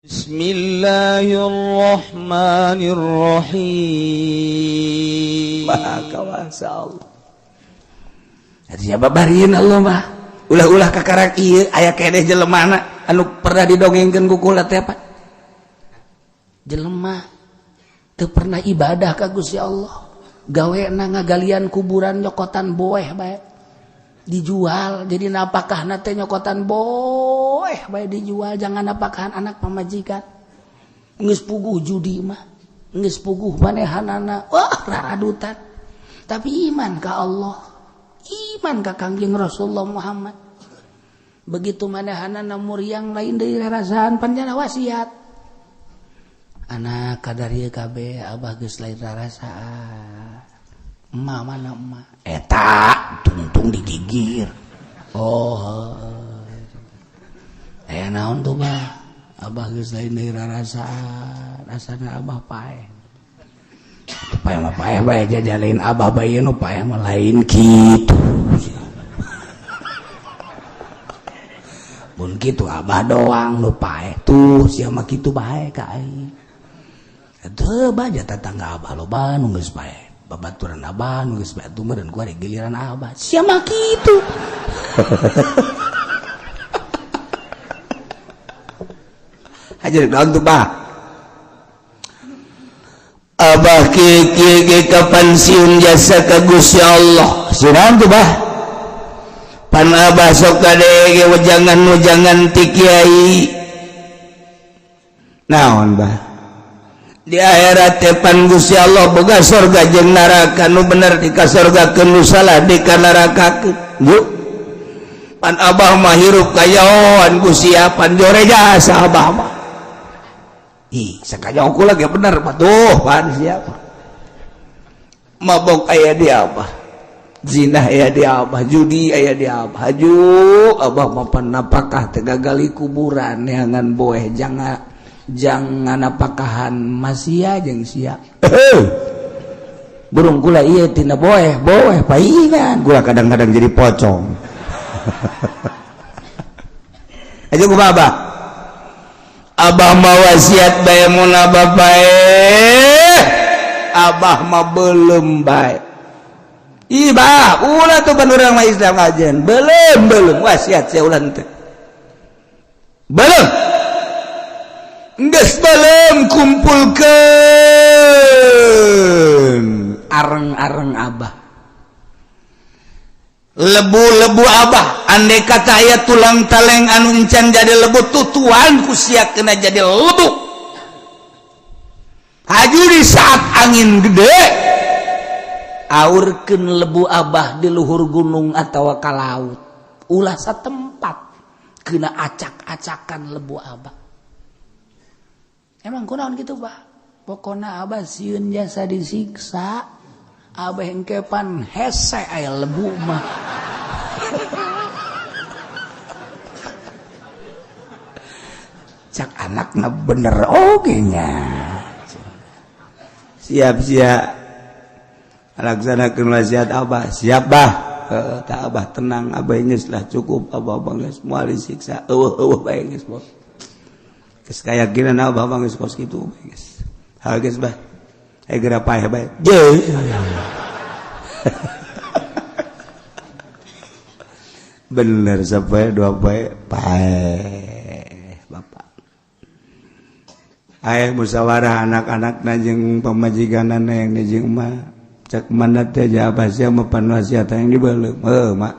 Bismillahirrahmanirrahim. Maha kawasa Allah. Jadi babarin Allah mah. Ulah-ulah kakarak ieu aya keneh jelemana anu pernah didongengkeun ku kula teh apa? Jelema teu pernah ibadah ka Gusti Allah. Gawena ngagalian kuburan nyokotan boeh bae. Dijual jadi napakahna teh nyokotan boeh bae dijual jangan napakahan anak pamajikan. Geus puguh judi mah, geus puguh manehanana, wah raradutan. Tapi iman ka Allah, iman ka Kangjeng Rasulullah Muhammad. Begitu manehanana muriang lain deui rarasaan panjana wasiat. Anak kadar ieu kabeh abah geus lain rarasaan. Emak mana emak? Eta tungtung digigir. Oh. Aya naon tuh bah? Abah geus lain deui rarasaan, rasana abah paeh. Paeh mah paeh bae jajalain abah bae nu paeh mah lain kitu. Mun kitu abah doang nu paeh tuh sia mah kitu bae ka aing. Teu baja tetangga abah loba nu geus paeh. Babaturan abah nu geus paeh tuh meureun ku giliran abah. Sia mah kitu. Hajar naon tuh bah? Abah kieu kieu ka pensiun jasa ka Gusti Allah. Sinaon tuh bah? Pan abah sok kadege wejangan-wejangan ti kiai. Naon bah? Di akhirat teh pan Gusti Allah boga surga jeung neraka nu bener di ka surgakeun nu salah di ka nerakakeun. Yuk. Pan abah mah hirup kayaoan ku siapan jore jasa abah mah. Ih, sakajauh kula ge bener patuh pan siapa. Mabok aya di abah, zina aya di abah, judi aya di abah. Haju abah mah pan napakah teh gagali kuburan neangan boeh jangan jangan apakahan masia jeung sia. Burung kula ieu tina boeh, boeh paingan. Kula kadang-kadang jadi pocong. Aja ku abah. Abah mah wasiat bae mun abah bae. Abah mah belum bae. Ih bah, ulah tuh pan urang mah Islam ajen. Belum belum wasiat sia ulah teh. Belum. Geus belum kumpulkeun areng-areng abah. Lebu-lebu abah andai kata aya tulang taleng anu encan jadi lebu tutuan ku sia kena jadi lebu. Haju di saat angin gede aurkeun lebu abah di luhur gunung atawa ka laut. Ulah satempat kena acak-acakan lebu abah. Emang kunaon kitu bah? Pokona abah sieun jasa disiksa. Abah engkepan hese aya lebu mah. Cak anakna bener oge nya. Siap siap. Laksanakeun wasiat abah. Siap bah. Heeh, tah abah tenang abah geus lah cukup abah geus moal disiksa. Eueuh eueuh bae geus bos. Geus kayakinan abah mah geus kos kitu bae geus. Ha geus bah. Ayo geura paeh bae. Jeuh. Bener sampai dua bae paeh bapak. Ayo musyawarah anak-anak jeung pamajikanana yang jeung emak. Cak mana teh abah sia mah pan wasiat hayang dibeuleum. Heuh mak.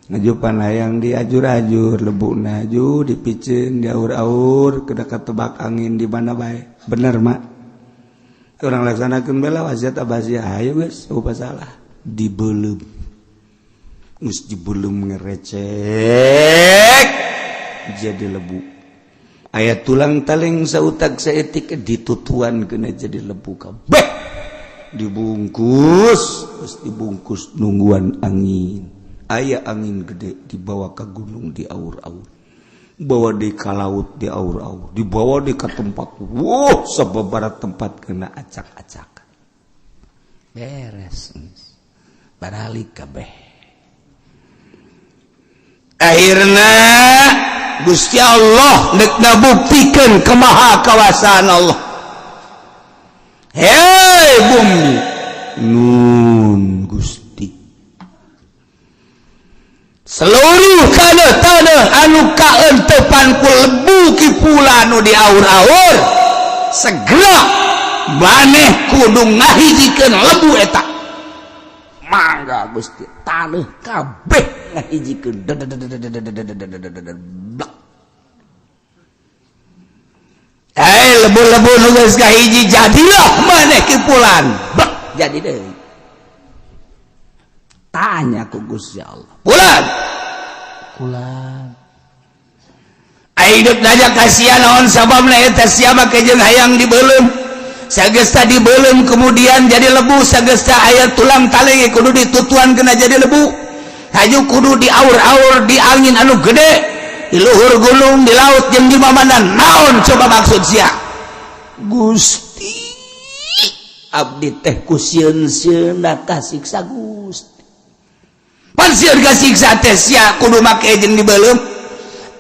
Ngajupan hayang diajur-ajur lebuna aju dipiceun diaur-aur kena ketebak angin di mana bae. Bener mak. Orang laksanakeun bela wasiat abah sia hayu geus eueuh salah dibeuleum. Geus dibeuleum ngerecek jadi lebu. Aya tulang taleng sautak saeutik ditutuan kena jadi lebu kabeh. Dibungkus, terus dibungkus nungguan angin. Aya angin gede dibawa ke gunung di aur-aur. Bawa di ka laut di aur-aur, dibawa di ka tempat. Wuh, sababaraha tempat kena acak-acakan. Beres. Baralik kabeh. Akhirna Gusti Allah nek ngabuktikeun kemaha kawasaan Allah. Hei bumi, nun Gusti, seluruh kana tanah anu kaentepan ku lebu kipulan nu diaur-aur, segera maneh kudu ngahijikeun lebu eta. Mangga Gusti, tanah kabeh ngahijikeun. Blak. Eh, lebu-lebu nu geus kahiji, jadilah maneh kipulan. Blak, jadi deui. Tanya ku Gusti Allah, "Pulan, pulan, hidup nanya kasihan naon sababna eta sia make jeung hayang dibeuleum? Sagesta dibeuleum kemudian jadi lebu, sagesta aya tulang taling kudu ditutuan kena jadi lebu, haju kudu diaur-aur di angin anu gede, di luhur gunung, di laut jeung di mamana. Naon coba maksud sia?" "Gusti, abdi teh ku sieun-sieun kasiksa Gusti." "Pan sieun kasiksa teh sia kudu make jeung dibeuleum?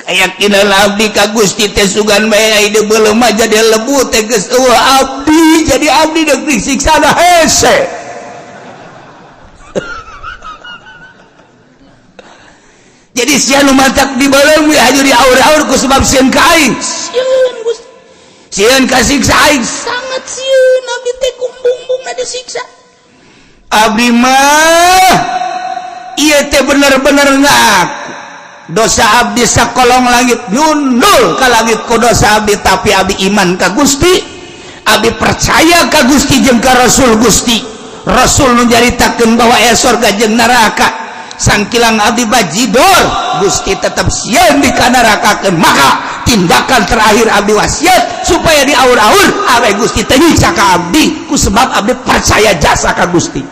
Keyakinan abdi ka Gusti teh sugan bae dibeuleum mah jadi lebu teh geus eueuh abdi, jadi abdi deuk disiksa da hese." "Jadi sia nu matak dibeuleum we haju diaur-aur ku sebab sieun ka aing? Sieun Gusti, sieun kasiksa aing, sangat sieun abdi teh kumbung-bumbungna disiksa. Abdi mah ieu teh bener-bener ngaku dosa abdi sakolong langit nyundul ka langit ku dosa abdi, tapi abdi iman ka Gusti, abdi percaya ka Gusti jeung ka Rasul Gusti. Rasul nu nyaritakeun bahwa aya sorga jeung neraka. Sangkilang abdi bajidor, Gusti tetap sieun dikanarakakeun. Maka tindakan terakhir abdi wasiat supaya diaur-aur awe Gusti teu nyiksa ka abdi ku sebab abdi percaya jasa ka Gusti."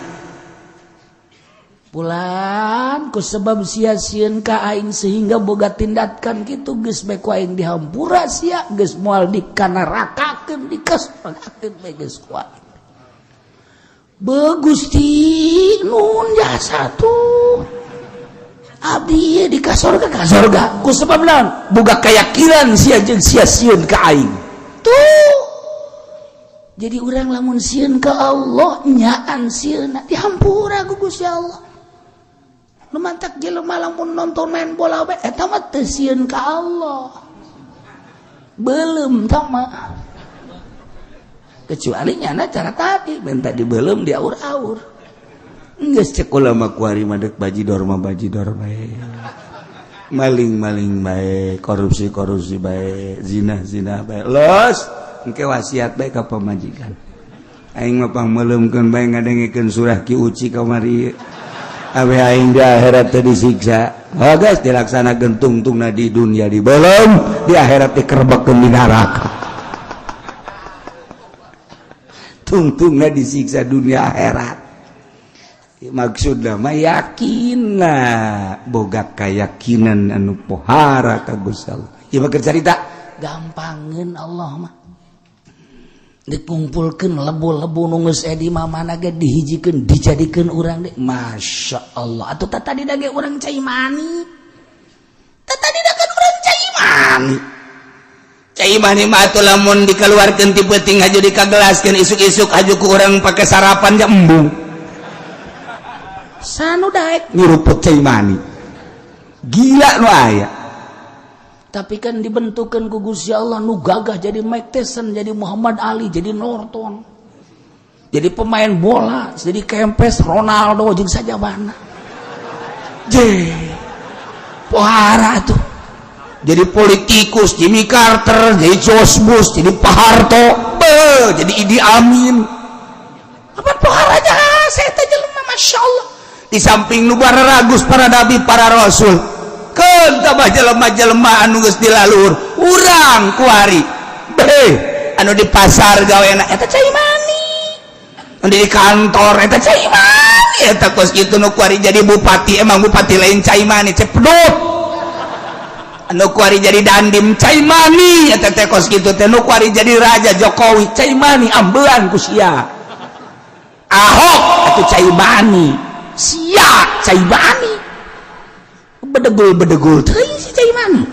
"Pulan, ku sebab sia sieun ka aing sehingga boga tindakan kitu, geus bae ku aing dihampura sia, geus moal dikanarakakeun, dikasorgakeun bae geus ku aing." "Be Gusti, nun jasa tuh abdi di kasorga kasorga ku sebab naon? Boga keyakinan sia jeung sia sieun ka aing tuh." Jadi urang lamun sieun ka Allah, nyaan sieun, dihampura ku Gusti Allah. Nu mantak jelema lamun nonton main bola bae eta mah teu sieun ka Allah, belum tama, kecuali nyana cara tadi minta dibelum, diaur-aur. Geus, cek ulama kuari mah deuk bajidor mah bajidor bae, maling-maling bae, korupsi-korupsi bae, zina-zina bae, los engke wasiat bae ka pamajikan, "Aing mah pangmeuleumkeun bae ngadengekeun surah Ki Uci kamari, awe aing di akhirat teu disiksa." Oh, geus dilaksanakeun, tungtungna di dunia dibeuleum, di akhirat dikerbekkeun di neraka. Tungtungna disiksa dunia akhirat. Maksudna mah yakinna, boga keyakinan anu pohara ka Gusti Allah. Ieu mah keur carita gampangeun. Allah mah dikumpulkan lebu-lebu nu geus di mana ge dihijikeun, dijadikeun urang deh. Masya Allah atuh, tadi dage urang cai mani, tadi kan urang cai mani. Cai mani mah atuh lamun dikeluarkeun ti peuting haju dikagelaskeun, isuk-isuk haju ku urang pake sarapan ja embung sanu daek nyuruput cai mani. Gila nu aya. Tapi kan dibentukkan ku Gusti Allah nu gagah jadi Mike Tyson, jadi Muhammad Ali, jadi Norton, jadi pemain bola, jadi Kempes, Ronaldo jeung sajabana. Je pohara tuh. Jadi politikus, Jimmy Carter, jadi George Bush, jadi Pak Harto, be, jadi Idi Amin. Apa poharanya saya teh jelema, Masya Allah. Di samping nu ragus para nabi, para rasul, tambah jelema-jelema anu geus dilalur urang kuari be, anu di pasar gawe eta cai mani, anu di kantor eta cai mani, eta kos kitu. Nu kuari jadi bupati, emang bupati lain cai mani, cepdut. Anu kuari jadi dandim cai mani eta teh kos kitu teh. Nu kuari jadi raja Jokowi cai mani, ambean ku sia. Ahok atuh cai mani, sia cai mani, bedegul bedegul teuing si cai mani.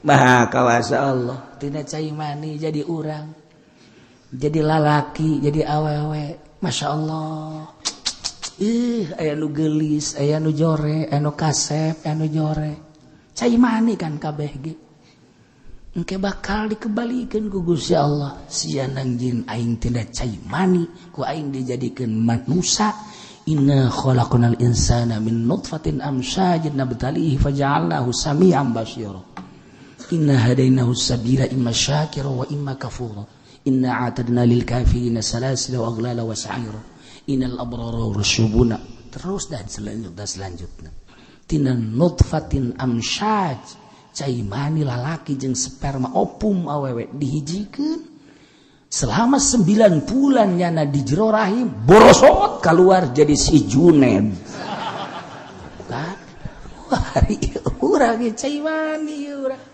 Maha kawasa Allah. Tina cai mani jadi urang, jadi lalaki, jadi awewe. Masya Allah. Ih, aya nu geulis, aya nu jore, aya nu kasep, aya nu jore. Cai mani kan kabeh ge. Engke bakal dikembalikan ku Gusti Allah. Sia nangjin aing tina cai mani, ku aing dijadikeun manusia. Inna khalaqnal insana min nutfatin amsyajin nabtalihi faja'alnahu sami'an basira. Inna hadainahu sabila imma syakira wa imma kafura. Inna a'tadna lil kafirina salasila wa aghlala wa sa'ira. Innal abrara rasyubuna. Terus dan selanjutnya. Tina nutfatin amsyaj, cai mani lalaki jeung sperma opum awewe dihijikeun selama 9 bulan nyana di jero rahim, borosot keluar jadi si Juned. Kan? Wah, urang ge cai mani urang.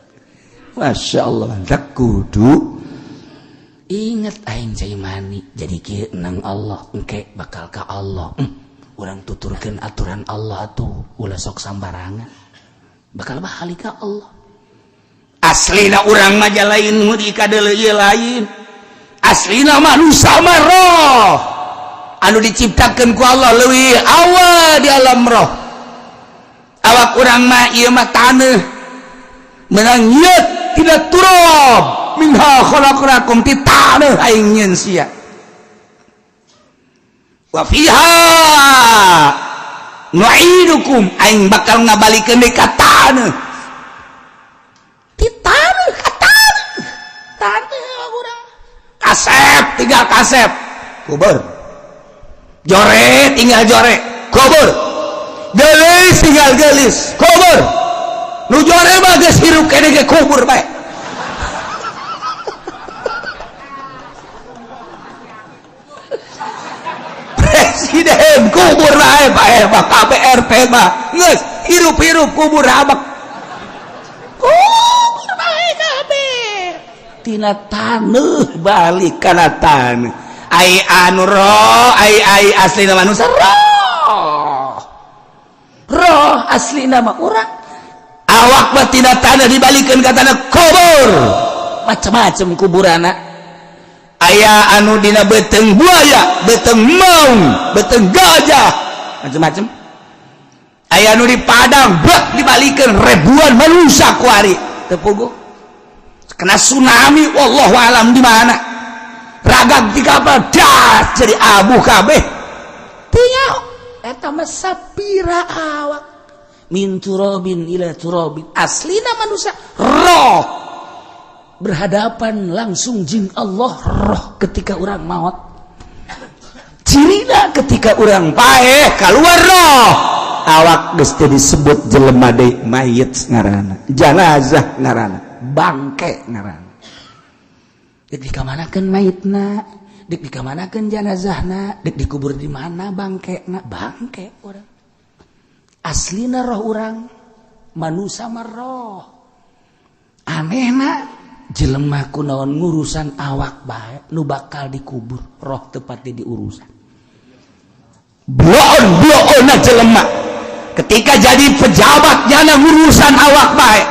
Masya Allah, tak kudu inget aing cai mani jadi kieu nang Allah, engke bakal ka Allah. Urang tuturkeun aturan Allah atuh, ulah sok sambarangan. Bakal balik ka Allah. Aslina urang mah lain nu dikadeuleu ieu lain. Aslina manusia mah roh anu diciptakeun ku Allah leuwih awal di alam roh. Awak urang mah ieu mah taneuh menang ieu tidak turab minha khalaqnakum, ti taneuh aing nyieun sia. Wa fiha nu'idukum, aing bakal ngabalikeun deui ka taneuh. Ti taneuh ka taneuh. Taneuh urang. Kasep tinggal kasep, kubur. Jore tinggal jore, kubur. Geulis tinggal geulis, kubur. Nu jore mah geus hirup keneh ge kubur bae. Presiden kubur bae bae mah, KPRT mah geus hirup-hirup kubur abak. Kubur bae kabeh. Tina taneuh balik kana taneuh. Ai anu roh, ai ai aslina manusia roh. Roh aslina mah urang. Awak mah tina taneuh dibalikeun ka tanah kubur. Macam-macam kuburana. Aya anu dina beuteung buaya, beuteung maung, beuteung gajah, macam-macam. Aya anu di padang, bek dibalikeun ribuan manusia kuari teu puguh. Kena tsunami, wallahu alam di mana. Ragag di kapal, das jadi abu kabeh. Teu nyaho eta mah sapira awak. Min turabin ila turabin. Aslina manusia roh berhadapan langsung jin Allah roh ketika orang maut. Cirina ketika orang paeh keluar roh. Awak geus teu disebut jelema deui, mayit ngaranna, janazah ngaranna, bangke ngaranna. Dek dikamanakeun mayitna, dek dikamanakeun janazahna, dek dikubur di mana bangkena, bangke urang. Aslina roh urang manusia mah roh. Anehna jelema kunaon ngurusan awak bae nu bakal dikubur, roh tepatnya diurusan. Bloon bloon jelema ketika jadi pejabat jana ngurusan awak bae.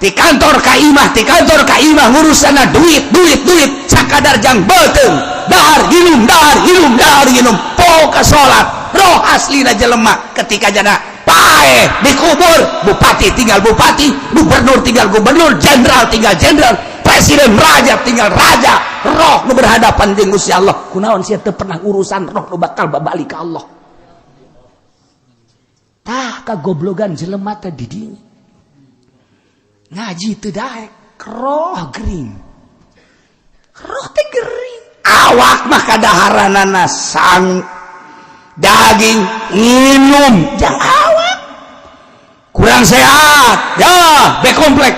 Di kantor ka imah, di kantor ka imah ngurusanna duit duit duit sakadar jang beuteung, dahar minum dahar minum dahar minum, poho salat. Roh aslina jelema ketika jana paeh dikubur, bupati tinggal bupati, gubernur tinggal gubernur, jenderal tinggal jenderal, presiden raja tinggal raja. Roh nu berhadapan jeung Gusti Allah, kunaon sia teu pernah urusan roh nu bakal babalik ka Allah. Tah kagoblogan jelema teh di dinya. Ngaji teu daek, roh gering. Roh teh gering. Awak mah kadaharanana sang daging minum jang awak kurang sehat ya B komplek.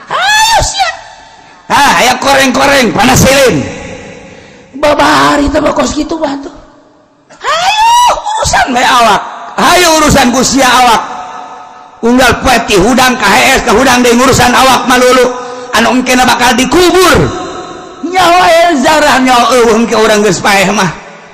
Ayo sia, ah aya koreng-koreng panasilin babari teh kos kitu mah tuh. Hayu urusan bae awak, hayu urusan ku sia awak. Unggal poe ti hudang ka hees ka hudang deui ngurusan awak malulu anu engkena bakal dikubur. Nyawa zarah nyawa eueuh engke urang geus paeh mah.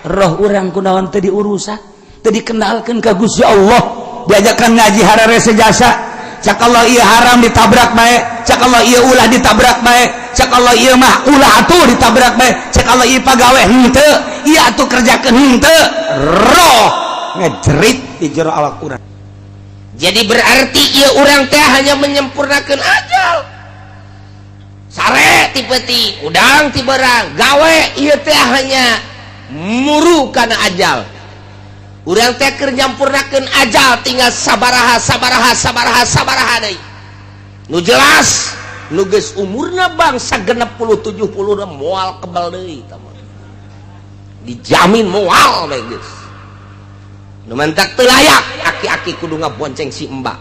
Roh urang kunaon teu diurusan, teu dikenalkeun ka Gusti Allah, diajakan ngaji hararese jasa. Cak Allah ieu haram, ditabrak bae. Cak Allah ieu ulah, ditabrak bae. Cak Allah ieu mah ulah atuh, ditabrak bae. Cak Allah ieu pagawe henteu, ieu atuh kerjakeun henteu. Roh ngejerit di jero awak urang. Jadi berarti ieu urang teh hanya menyempurnakan ajal. Sare ti peuting, udang ti beurang, gawe ieu teh hanya muru kana ajal. Urang teh keur nyampurnakeun ajal, tinggal sabaraha, sabaraha, sabaraha, sabaraha deui. Nu jelas nu geus umurna bangsa 60, 70 moal kebal deui tah mah. Dijamin moal bae geus. Nu mantak teu layak aki-aki kudu ngabonceng si embak.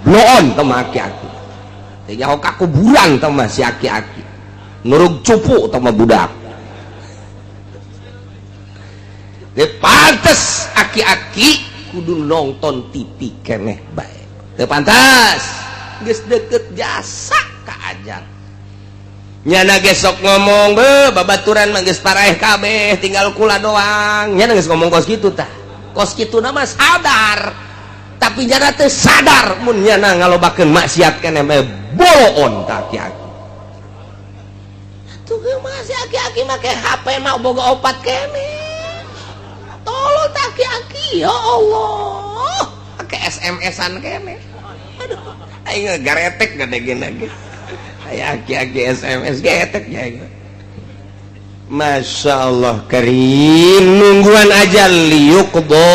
Bloon tah mah aki-aki. Teu nyaho ka kuburan tah mah si aki-aki. Nurug cupu tah mah budak. Teu pantes aki-aki kudu nonton TV keneh bae. Teu pantas. Geus deket jasa ka ajal. Nyana ge sok ngomong, "Be, babaturan mah geus paraeh kabeh, tinggal kula doang." Nyana geus ngomong kos kitu tah. Kos kitu na mah sadar. Tapi nyana teu sadar mun nyana ngalobakeun maksiat keneh bae, boloon tah aki-aki. Atuh ge mah si aki-aki make HP mah boga opat keneh. Tolol tah aki-aki, ya Allah. Make SMS-an keneh. Aduh, aing garetek gede gini. Aya aki-aki SMS getek ya. Masya Allah karim, nungguan ajal, liyuqdo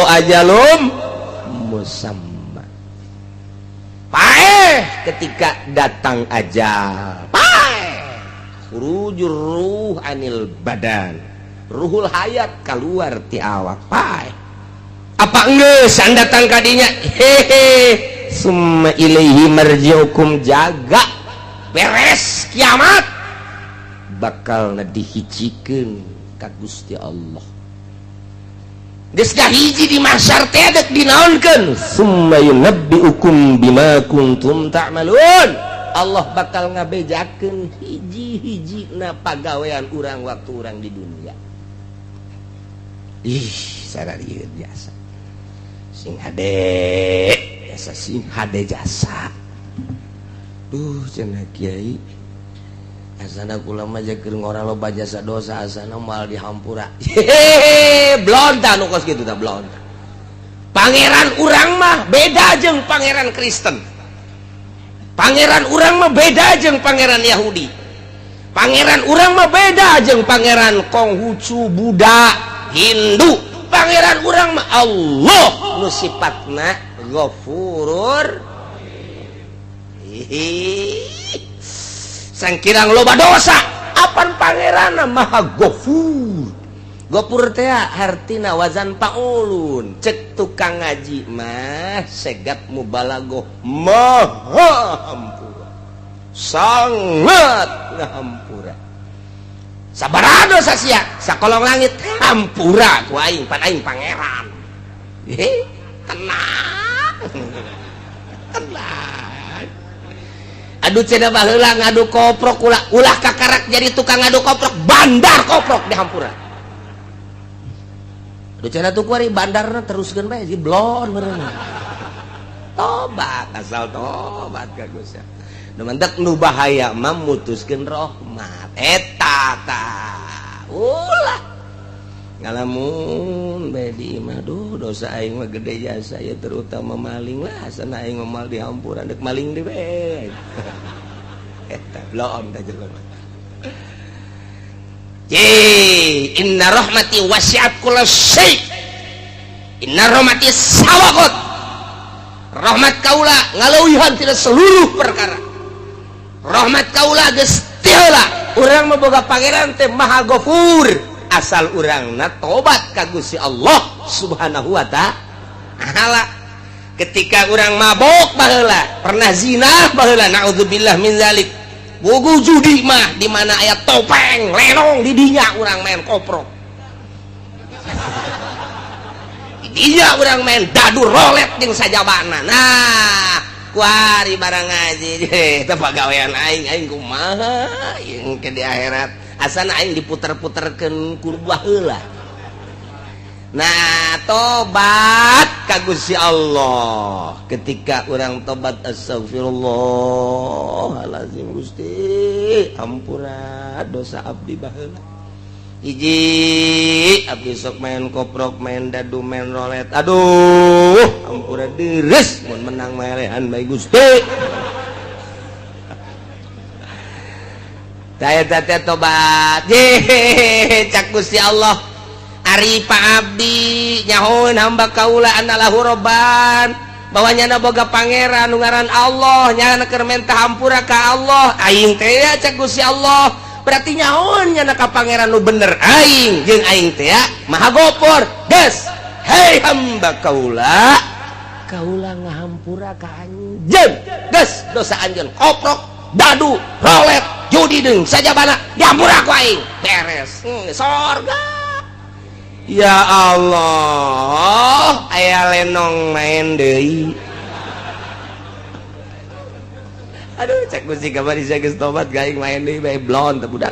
ajalum musamma. Paeh ketika datang ajal. Paeh. Khurujur ruh anil badan. Ruhul hayat keluar ti awak. Paeh. Apa geus datang kadinya? Hehe. Summa ilaihi marji'ukum, jaga beres kiamat bakal dihijikeun ka Gusti Allah. Geus hiji di mahsyar teh dek dinaonkeun? Summa yunabbiukum bima kuntum ta'malun. Allah bakal ngabejakeun hiji-hiji na pagawean urang waktu urang di dunia. Ih, sararieun jasa sing hade jasa, sing hade jasa. Duh, cenah kiai, asana kula mah keur ngora loba jasa dosa, asana moal dihampura. Hehehe, blonta nu kos kitu tah, blonta. Pangeran urang mah beda jeung pangeran Kristen. Pangeran urang mah beda jeung pangeran Yahudi. Pangeran urang mah beda jeung pangeran Konghucu, Buddha, Hindu. Pangeran urang mah Allah nu sifatna Ghafurur. Hihi. Sangkirang loba dosa, apan pangeran maha Ghafur. Ghafur teh hartina wazan paulun. Cek tukang ngaji mah segat mubalagoh, maha hampura, sangat ngahampura. Sabaraha dosa sia sakolong langit, hampura ku aing, pan aing pangeran. Hehe, tenang tenang. Aduh, cenah baheula ngadu koprok, ulah ulah kakarak jadi tukang ngadu koprok, bandar koprok dihampura. Aduh, cenah tuh kuari bandarna teruskeun bae si blon meureun. Tobat, asal tobat ka Gusti. Nu mantak nu bahaya mah mutuskeun rahmat eta tah. Ulah ngalamun bae di imah, duh, dosa aing mah gede jasa ya, terutama maling lah, asana aing mah moal dihampura, dek maling deui bae. Eta blon tah jelema. Ye, inna rahmati wasi'at kulla syai. Inna rahmati sabaqat. Rahmat kaula ngaleuwihan tina seluruh perkara. Rahmat kaula geus ti heula. Urang mah boga pangeran teh Maha Ghafur. Asal urangna tobat ka Gusti Allah Subhanahu wa Ta'ala. Ketika urang mabok baheula, pernah zina baheula, naudzubillah min zalik. Bogo judi mah di mana aya topeng, lenong, di dinya urang main koprok. Di dinya urang main dadu rolet jeung sajabana. Nah, kuari barang ngaji eta pagawean aing, aing kumaha jeung ke di akhirat. Asana aing diputer-puterkeun ku baheula. Nah tobat ka Gusti Allah ketika orang tobat astagfirullahalazim Gusti ampura dosa abdi baheula hiji abdi sok main koprok main dadu main rolet aduh ampura deres mun menang melehan bae Gusti. Daya teh tobat ye cak Gusti Allah Ari Pak Abdi nyahoeun hamba kaula anallahu robban bahwa nyana boga pangeran nu ngaran Allah nyana keur menta hampura ka Allah aing teh cak Gusti Allah berarti nyahoeun nyana ka pangeran nu bener aing jeung aing teh maha gopor geus hei hamba kaula kaula ngahampura ka anjeun geus dosa anjeun koprok dadu rolet judi deung sajabana dihampura ku aing beres sorga. Ya Allah aya lenong main deui. Aduh cek Gusti kamari sia geus tobat gaing main deui bae blon teh budak.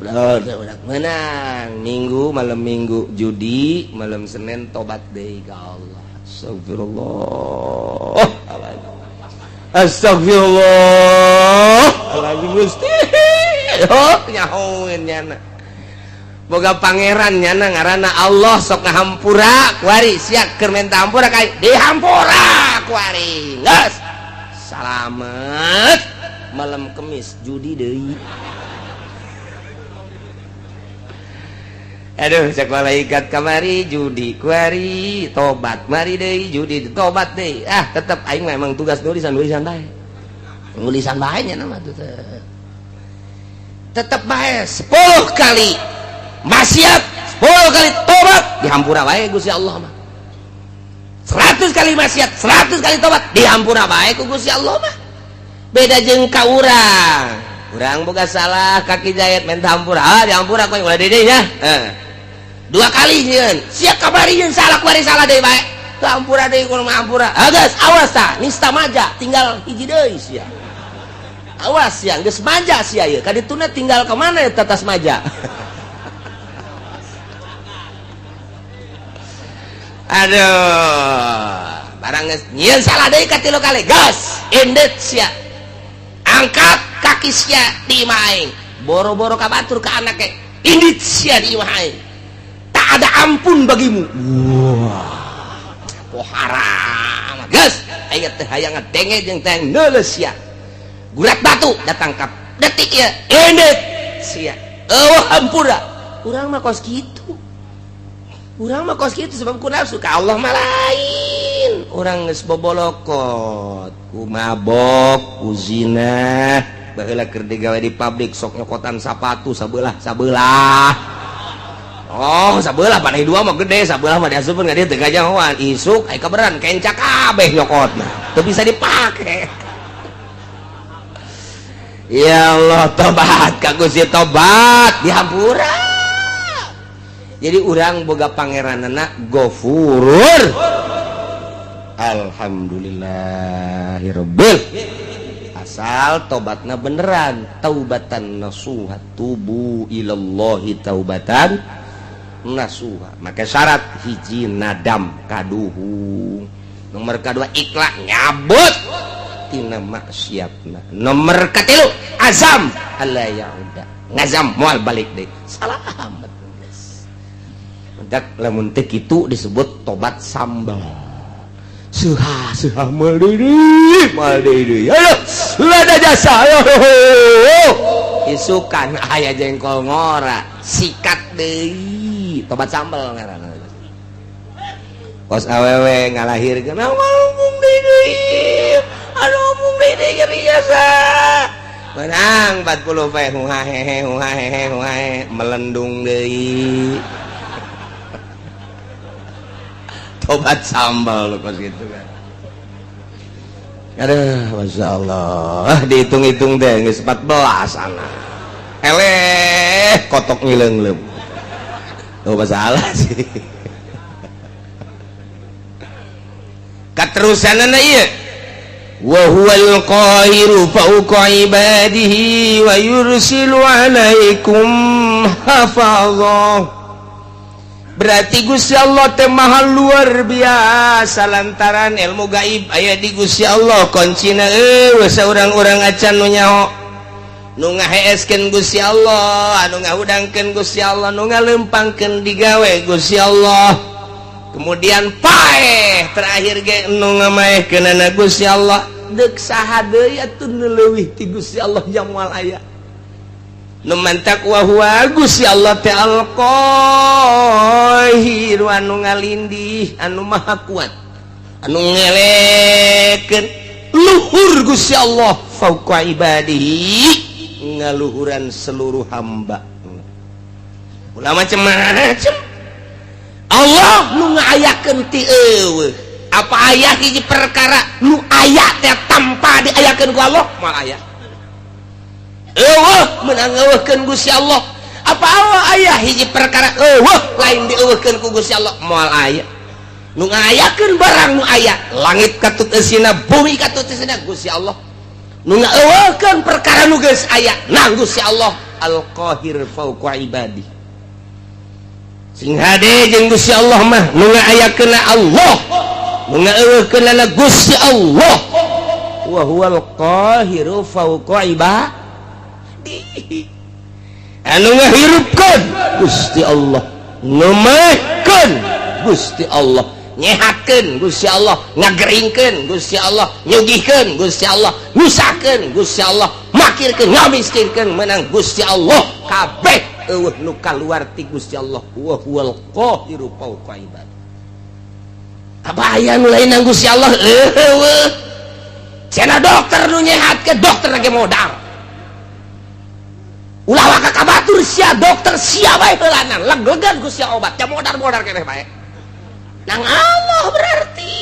Blon teh budak menang minggu malam minggu judi malam Senin tobat deui ka Allah. Astagfirullah. Astagfirullah. Alazim Gusti. Oh nyahoeun nyana. Boga pangeran nyana ngaranna Allah sok ngahampura kuari sia keur menta hampura ka dihampura kuari geus salamet malam Kemis judi deui. Aduh cek malaikat kamari judi kuari tobat mari deui judi tobat deui ah tetep aing memang tugas nulisan-nulisan bae nulisan bae nya mah tetep bae 10 kali maksiat 10 kali tobat dihampura bae Gusti Allah mah 100 kali maksiat 100 kali tobat dihampura bae ku Gusti Allah mah beda jeung ka urang urang boga salah kaki jahit menta hampura ah dihampura ku ulah deui nya dua kali nyieun sia kabari jeung salah kuari salah deui bae hampura deui kudu hampura ah geus awas tah nista maja tinggal hiji deui sia awas sia geus maja sia ieu kadituna tinggal ka mana eta tas maja. Aduh, barang nyieun salah deui ka 3 kali. Gas, indet sia. Angkat kaki sia di imah aing. Boro-boro ka batur ka anake. Indit sia di imah aing. Tak ada ampun bagimu. Wah. Oh haram. Gas, aing teh hayang ngadenge jeung teh neuleus sia. Gurat batu datangkap. Detik ieu, indit sia. Eueuh hampura. Urang mah kos kitu. Urang mah kos kitu sebab ku nafsu ka Allah mah lain. Urang geus bobolokot, ku mabok, ku zina, baheula keur digawe di pabrik sok nyokotan sapatu sabelah sabelah. Oh, sabelah panai dua mah gede, sabelah mah diasupkeun ka dieu teu kajahoan. Isuk aya kaberan kenca kabeh nyokotna. Teu bisa dipake. Ya Allah, tobat ka Gusti tobat dihampura. Jadi urang boga pangeranana Gofurur. Alhamdulillahirabbil. Asal tobatna beneran, taubatan nasuha tubu ilallahi taubatan nasuha. Maka syarat hiji nadam kaduhung. Nomor kedua ikhlas nyabut tina maksiatna. Nomor katilu azam alla yauda. Ngazam moal balik deui. Salamet. Dak lamun teh kitu disebut tobat sambal. Suha suha moal deui. Ayo, lada jasa. Ayo. Isukan aya jengkol ngora, sikat deui. Tobat sambal ngaranna. Kos awewe ngalahirkeun ngomong deui. Aduh ngomong deui nyeri jasa. Menang 40 pe huhahehe huhahehe huhahe melendung deui. Tobat sambal kos gitu kan. Aduh, Masya Allah. Dihitung-hitung deh, geus 14 anak. Eleh, kotok ngileung-leum. Oh, masalah sih. Katerusanana ieu. Wa huwal qahiru fawqa ibadihi wa yursilu alaikum hafazah. Berarti Gusti Allah teh maha luar biasa lantaran ilmu gaib aya di Gusti Allah. Kuncina eueuh saurang-urang acan nu nyaho. Nu ngaheeskeun Gusti Allah, anu ngahudangkeun Gusti Allah, nu ngalempangkeun digawe Gusti Allah. Kemudian paeh terakhir ge nu ngamaehkeunana Gusti Allah. Deuk saha deui atuh nu leuwih ti Gusti Allah yang moal aya. Nu mantak wa huwa Gusti Allah teh al-Qahir, anu ngalindih, anu maha kuat, anu ngelekeun luhur Gusti Allah fauqa ibadihi, ngaluhuran seluruh hamba. Ulah macem-macem Allah nu ngayakeun ti eueuh. Apa aya hiji perkara nu aya teh tanpa diayakeun ku Allah? Moal aya. Eueuh meunang eueuhkeun Gusti Allah. Apa Allah aya hiji perkara eueuh lain dieueuhkeun ku Gusti Allah? Moal aya. Nu ngayakeun barang nu aya, langit katut eusina, bumi katut eusina, Gusti Allah. Nu ngaeueuhkeun perkara nu geus aya, nang Gusti Allah Al-Qahir fauqa ibadi. Sing hade jeung Gusti Allah mah nu ngaayakeunna Allah, nu ngaeueuhkeunna Gusti Allah. Wa huwal qahiru fauqa ibadi. Anu ngahirupkeun Gusti Allah, ngemakeun Gusti Allah, nyehatkeun Gusti Allah, ngageringkeun Gusti Allah, nyugihkeun Gusti Allah, nyusahkeun Gusti Allah, makirkeun, ngamiskinkeun menang Gusti Allah. Kabeh eueuh nu kaluar ti Gusti Allah. Wa huwal qahiru fauqa ibad. Apa aya nu lain nang Gusti Allah? Eueuh. Cenah dokter nu nyehatkeun, dokter ge modal. Ulah waka ka batur sia dokter sia bae heulanan, leglegan ku sia obat, ya modar-modar keneh bae. Nang Allah berarti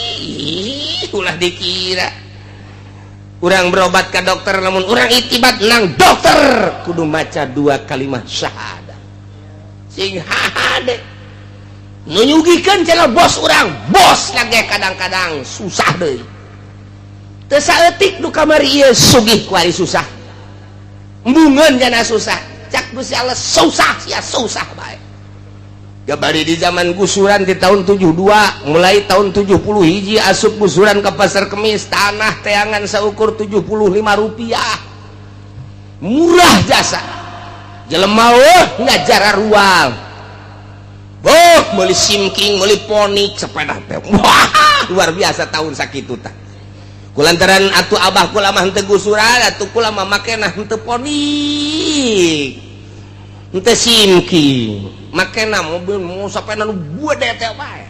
ulah dikira urang berobat ke dokter, namun urang itibat nang dokter kudu maca dua kalimat syahadah. Sing hade nu nyugihkeun cenah bos urang, bos lagi kadang-kadang susah deui. Teu saeutik nu kamari ieu sugih kuari susah. Embungeun jana susah. Cak Gusti Allah susah sia susah bae. Gabari di zaman gusuran di tahun 72, mulai tahun 70 hiji asup gusuran ke Pasar Kemis, tanah teangan seukur 75 rupiah. Murah jasa. Jelema weh ngajar rual. Boh, meuli simking, meuli ponik, sepeda teh. Wah, luar biasa tahun sakitu tah. Kulantaran atuh abah kula mah henteu gusuran, atuh kula mah makena henteu ponik, henteu simking, makena mobil mau sepeda nu gede teh bae.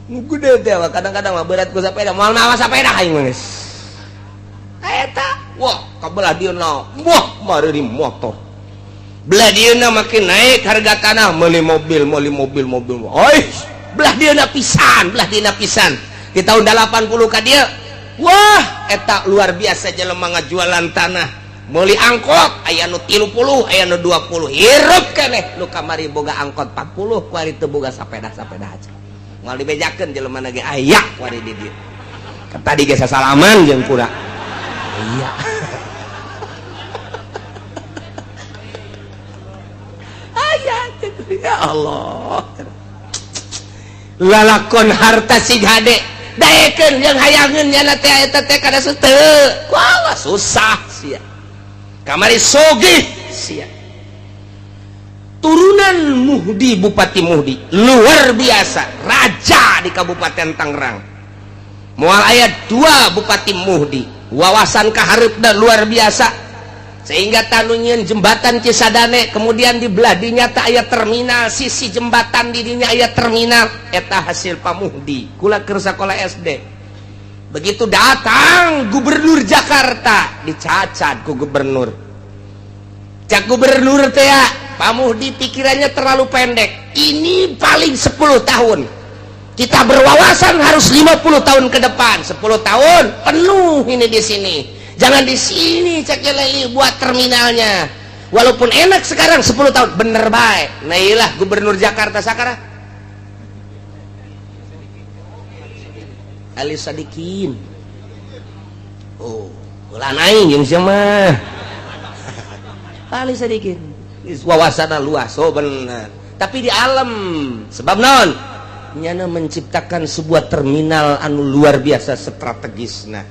Nu gede teh kadang-kadang mah berat ku sepeda, moal mawa sepeda aing mah geus. Eta, wah, kabelah dieuna, wah, mari motor. Belah dieuna makin naik harga tanah, meuli mobil, meuli mobil, mobil. Oi, belah dieuna pisan, belah dieuna pisan. Di tahun 80 ka dieu, wah, eta luar biasa jelema ngajualan tanah. Meuli angkot aya nu 30, aya nu 20. Hirup keneh nu kamari boga angkot 40, kuari teu boga sapeda-sapeda aja. Moal dibejakeun jelema ge aya kuari di dieu. Tadi ge sasalaman jeung kura. Iya. Aya ya Allah. Lalakon harta sig hade daekeun jeung hayangeun nyana teh eta teh kada teu. Wah, susah sia. Kamari sogih sia. Turunan Muhdi, Bupati Muhdi luar biasa, raja di Kabupaten Tangerang. Moal aya 2 Bupati Muhdi, wawasan kahareupna luar biasa. Sehingga tanu nyieun jembatan Cisadane, kemudian di belah dinya teh aya terminal, sisi jembatan di dinya aya terminal, eta hasil Pak Muhdi. Kula keur sakola SD. Begitu datang gubernur Jakarta, dicacat ku gubernur. Cak gubernur teh, Pak Muhdi pikirannya terlalu pendek. Ini paling 10 tahun. Kita berwawasan harus 50 tahun ke depan. 10 tahun penuh ini di sini. Jangan di sini cak leli buat terminalnya. Walaupun enak sekarang 10 tahun bener baik. Nah iyalah gubernur Jakarta sekarang. Ali Sadikin. Oh, ulah naik jeung sia mah. Ali Sadikin. Wawasanna luas, oh bener. Tapi di alam sebab naon, nyana menciptakan sebuah terminal anu luar biasa strategis. Nah,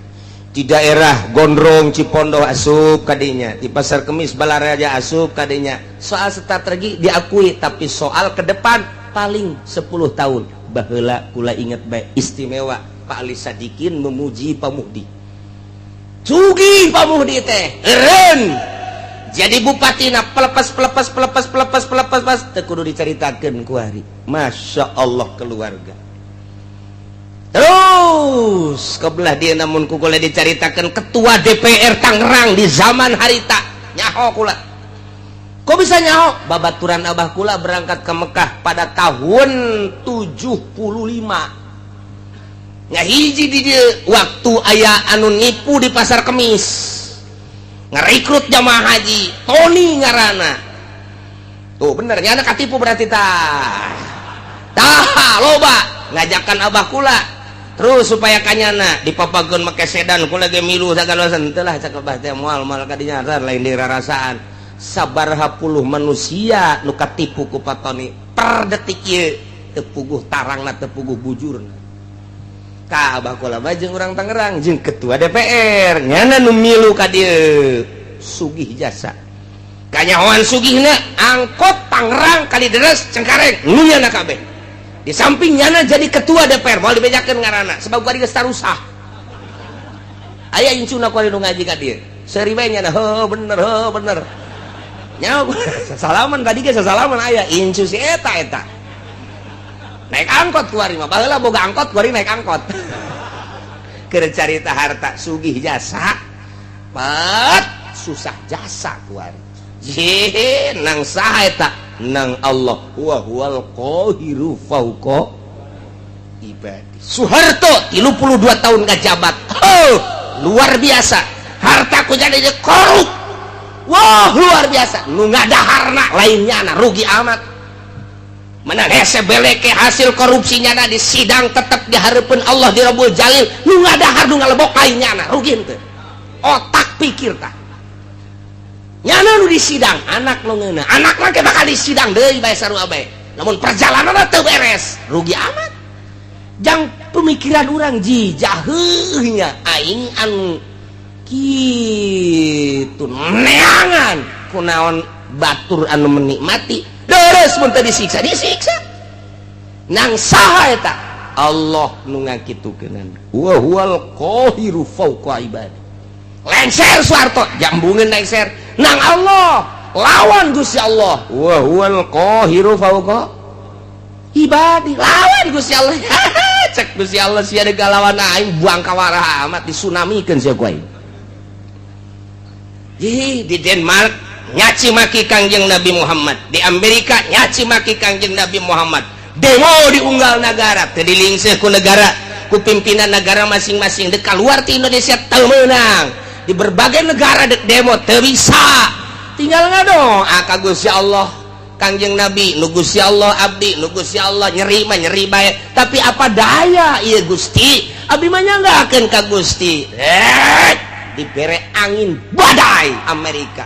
di daerah Gondrong, Cipondoh asup kadinya, di Pasar Kemis, Balaraja asup kadinya. Soal strategi diakui, tapi soal ke depan paling 10 tahun. Baheula kula inget baik, istimewa Pak Ali Sadikin memuji Pak Muhdi. Sugih Pak Muhdi teh, eureun jadi bupati na pelepas pelepas pelepas pelepas pelepas pas teu kudu dicaritakeun ku hari. Masya Allah, keluarga terus kebelah dia. Namun ku kula dicaritakan ketua DPR Tangerang di zaman harita, nyaho kula. Kok bisa nyaho? Babaturan abah kula berangkat ke Mekah pada tahun 75 nya, hiji di dia waktu aya anu nipu di Pasar Kemis, ngerekrut jamaah haji, Tony ngarana tuh. Bener nyana katipu berarti. Tah tah, loba ngajakan abah kula terus supaya kanyana dipapageun make sedan. Kula ge milu sagala. Teu lah, cak abah teh, moal moal kadinya, lain dirarasaan. Sabaraha puluh manusia nu katipu ku Pak Tony per detik ieu teu puguh tarangna, teu puguh bujurna. Ka abah kula mah jeung urang Tangerang jeung ketua DPR, nyana nu milu ka dieu. Sugih jasa, kanyahoan sugihna angkot Tangerang, Kalideres, Cengkareng nu nyana kabeh. Di samping nyana jadi ketua DPR, moal dibejakeun ngaranna sebab gua geus tarusah. Aya incuna kuari nu ngaji ka dieu, seuri bae nyana, heuh bener, heuh bener. Nyaho sasalaman tadi ge, sasalaman aya incu si eta. Eta naik angkot kuari mah, baheula boga angkot, kuari naik angkot keur carita harta. Sugih jasa, pat susah jasa kuari. Nang saha eta? Nang Allah, wa huwal qahiru fauqa ibadi. Soeharto 32 tahun ngajabat, oh, luar biasa. Harta ku jadi korup, wah, luar biasa. Nu ngadaharna lainnya na rugi amat. Menang hese beleke hasil korupsinya na di sidang tetap diharapkan Allah di Rabbul Jalil. Nu ngadahar, nu ngalebok lainnya na, rugi henteu? Otak pikir tah. Nyana nu di sidang, anak nu ngeuna, anak mah bakal di sidang deui bae, sarua bae. Namun perjalanan teu beres, rugi amat. Jang pemikiran orang ji jaheuhnya aing anu kitu neangan kunaon batur anu menikmati deres mun teu disiksa, disiksa nang saha eta? Allah nu ngakitukeun, wa huwal qahiru fauqa ibadi. Lengser Soeharto, jambungeun lengser nang Allah, lawan Gusti Allah, wa huwal qahiru fauqa ibadi. Lawan Gusti Allah, cek Gusti Allah, sia deuk lawan aing, buang kawarah amat, disunamikeun sia ku aing. Di Denmark nyaci maki Kangjeng Nabi Muhammad, di Amerika nyaci maki Kangjeng Nabi Muhammad, demo di unggal negara teu dilingseuh ku negara, ku pimpinan negara masing-masing. Dek keluar ti Indonesia teu meunang, di berbagai negara dek demo teu bisa. Tinggal ngadoa ka Gusti Allah, Kangjeng Nabi nu Gusti Allah, abdi nu Gusti Allah. Nyeri mah nyeri bae, tapi apa daya ieu Gusti, abdi mah nyanggakeun ka Gusti. Eh, dibere angin badai Amerika,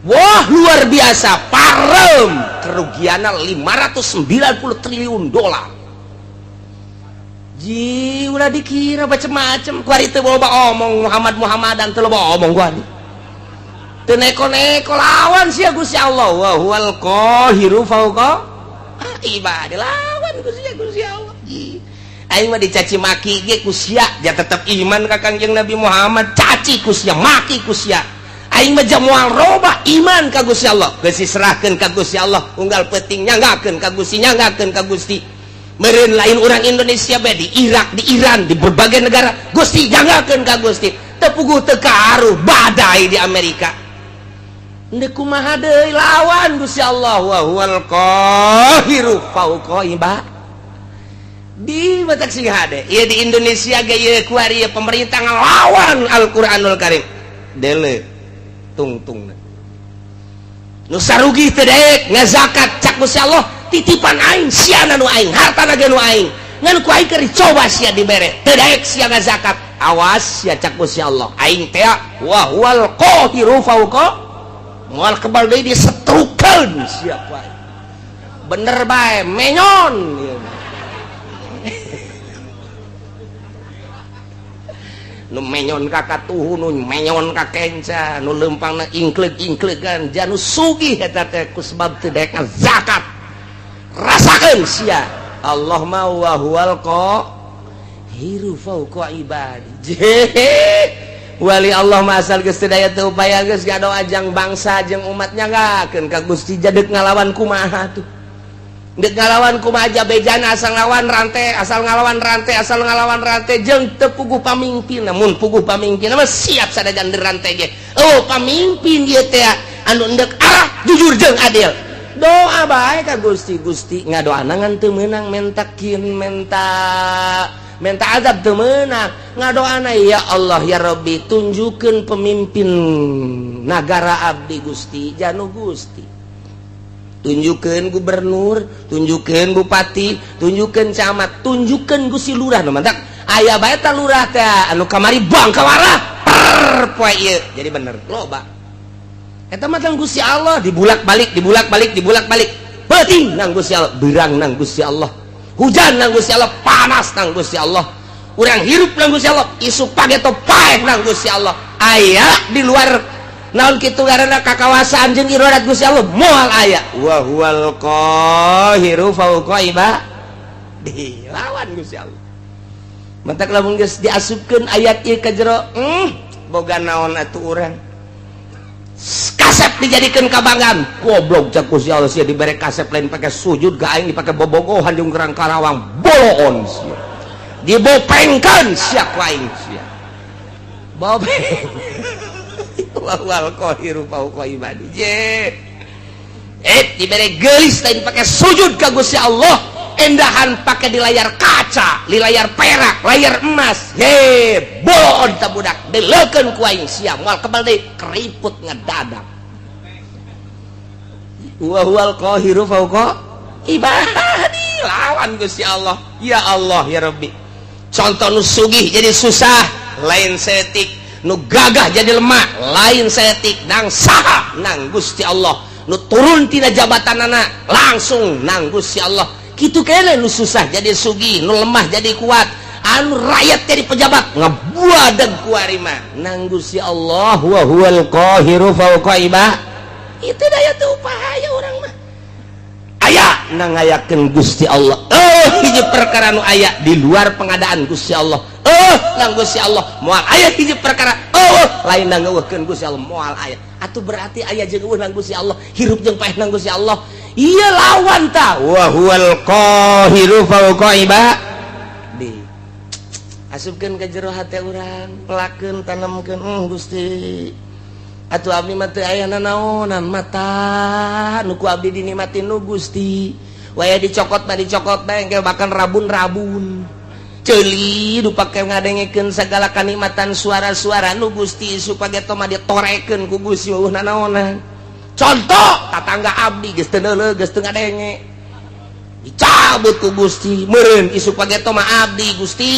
wah, luar biasa, parem, kerugiannya 590 triliun dolar. Ji, ulah dikira macem-macem. Kuari teu loba omong Muhammad Muhammadan, teu loba omong kuari. Teu neko-neko lawan sia Gusti Allah, wa huwal qahiru fauqa ibadi. Lawan Gusti Gusti Allah. Ji. Aing mah dicaci maki ge ku sia, ja tetep iman ka Kangjeng Nabi Muhammad. Caci ku sia, maki ku sia, aing mah moal roba iman ka Gusti Allah. Geus diserahkeun ka Gusti Allah, unggal peuting nyanggakeun ka Gusti, nyanggakeun ka Gusti. Meureun lain orang Indonesia bae, di Irak, di Iran, di berbagai negara, Gusti, nyanggakeun ka Gusti. Teu puguh teu karuh badai di Amerika. Ndek kumaha deui, lawan Gusti Allah, wa huwal qahiru fauqa ibad. Di batak sing hade ieu di Indonesia ge ieu kuari ieu pemerintah ngelawan Al-Qur'anul Karim, dele tungtung nu sarugi teu daek ngazakat. Cak Gusti Allah, titipan aing sia, nu aing, hartana ge nu aing, ngan ku aing keur dicoba. Sia dibere, teu daek sia ngazakat, awas sia, cak Gusti Allah, aing teh wa huwal qahiru fauqa, moal kebal deui, disetrukeun sia ku aing. Bener bae menyon. Nu menyon ka katuhu, nu menyon ka kenca, nu leumpangna ingkleug-ingkleugan, janu sugih eta teh ku sebab teu daek zakat. Rasakeun sia. Allah ma wa huwal qahiru fauqa ibadi. Wali Allah mah asal geus teu daya teu upaya geus ngadoa jang bangsa jeung umatnya ngakeun ka Gusti jadek ngalawan kumaha tuh. Dek ngalawan kumaha jabejana asal ngalawan rantai, asal ngalawan rantai, asal ngalawan rantai jeung teu puguh pamimpin. Mun puguh pamimpin mah siap sadajan rantai ge. Oh, pamimpin ieu teh anu endek arah jujur jeung adil. Doa bae ka Gusti, Gusti ngadoana ngan teu meunang mentakin menta minta azab teu meunang. Ngadoana ya Allah ya Rabbi tunjukkeun pemimpin nagara abdi Gusti, janu Gusti. Tunjukkeun gubernur, tunjukkeun bupati, tunjukkeun camat, tunjukkeun Gusti lurah. Nu mantak aya bae ta lurah teh anu kamari bangkawara per poe ieu. Jadi bener loba. Eta mah tang Gusti Allah dibulak-balik, dibulak-balik, dibulak-balik. Beuting nang Gusti Allah, beurang nang Gusti Allah. Hujan nang Gusti Allah, panas nang Gusti Allah. Urang hirup nang Gusti Allah, isuk pageto paeh nang Gusti Allah. Aya di luar naon kitu ngaranna kakawasaan jeung iradat Gusti Allah moal aya. Wa huwal qahiru fauqa ibadi. Lawan Gusti Allah. Mantak lamun geus diasupkeun ayat ieu ka jero, boga naon atuh urang. Kasep dijadikeun kabanggaan. Goblok cak Gusti Allah sia dibere kasep lain pake sujud ka aing dipake bobogohan jeung kerang Karawang boloon sia. Dibopengkeun sia ku aing sia. Bopeng. Wal qahiru fauqa ibadi. Dibere geulis lain pake sujud ka Gusti Allah, endahan pake di layar kaca, di layar perak, layar emas. He, boloon ta budak, dileukeun ku aing sia, moal kebal deui keriput ngedadak. Wa huwal qahiru fauqa ibadi. Lawan Gusti Allah. Ya Allah ya Rabbi. Contoh nu sugih jadi susah, lain setik. Nu gagah jadi lemah, lain setik. Nang saha nang Gusti Allah. Nu turun tina jabatanana langsung nang Gusti Allah. Kitu kene nu susah jadi sugih, nu lemah jadi kuat, anu rakyat jadi pejabat ngebuadeg ku arima nang Gusti Allah. Wa huwal qahiru fauqa ibadi. Itu daya teu upaya urang mah. Aya nang ngayakeun Gusti Allah. Hiji perkara nu aya di luar pengadaan Gusti Allah. Nang Gusti Allah moal aya hiji perkara. Lain nang ngeuweuhkeun Gusti Allah moal aya. Atuh berarti aya jeung euweuh nang Gusti Allah, hirup jeung paeh nang Gusti Allah. Ieu lawan ta. Wa huwal qahiru fauqa ibadi. Asupkeun ka jero hate urang, pelakeun tanemkeun Gusti. Atuh abdi mah teu aya nanaonan mata nu ku abdi dinikmatin nu Gusti. Waya dicokot mah dicokot bae engke bahkan rabun-rabun. Ceuli nu pake ngadengekeun sagala kanikmatan suara-suara nu Gusti supaya mah ditorekeun ku Gusti eueuh nanaonan. Contoh tatangga abdi geus teu neuleuh geus teu ngadenge. Dicabut ku Gusti meureun isuk pageto mah abdi Gusti.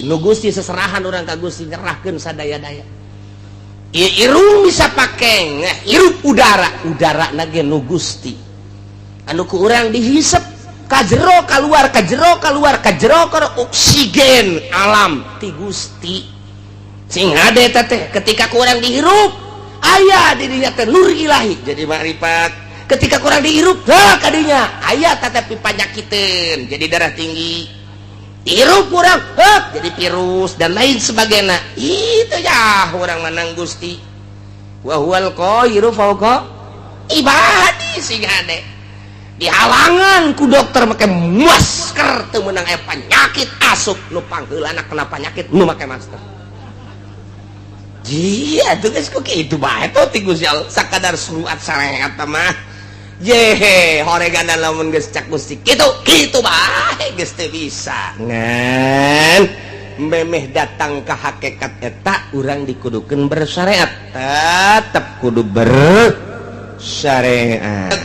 Nu Gusti seserahan urang ka Gusti nyerahkeun sadaya-daya. Irung bisa pake hirup udara, udara nage nu Gusti anu ku urang dihisep ka jero kaluar, ka jero kaluar, ka jero ka oksigen alam ti Gusti. Sing hade teh ketika ku urang dihirup aya di dinya teh nur ilahi jadi makrifat. Ketika ku urang dihirup hah kadinya aya tetapi panyakiteun jadi darah tinggi. Hirup kurang hep, jadi virus dan lain sebagainya. Itu ya orang menang Gusti. Wa huwal qahiru fauqa ibadi. Sing hade dihalangan ku dokter make masker teu meunang aya penyakit asup nu pangheulana kena penyakit nu make masker. Iya tuh geus ku kitu bae tuh ti Gusti Allah sakadar surat sareat mah. Yehe, horegana lamun geus cak Gusti kitu kitu bae geus teu bisa. Ngan memeh datang ke hakikat eta urang dikudukeun bersyariat. Tetep kudu bersyariat.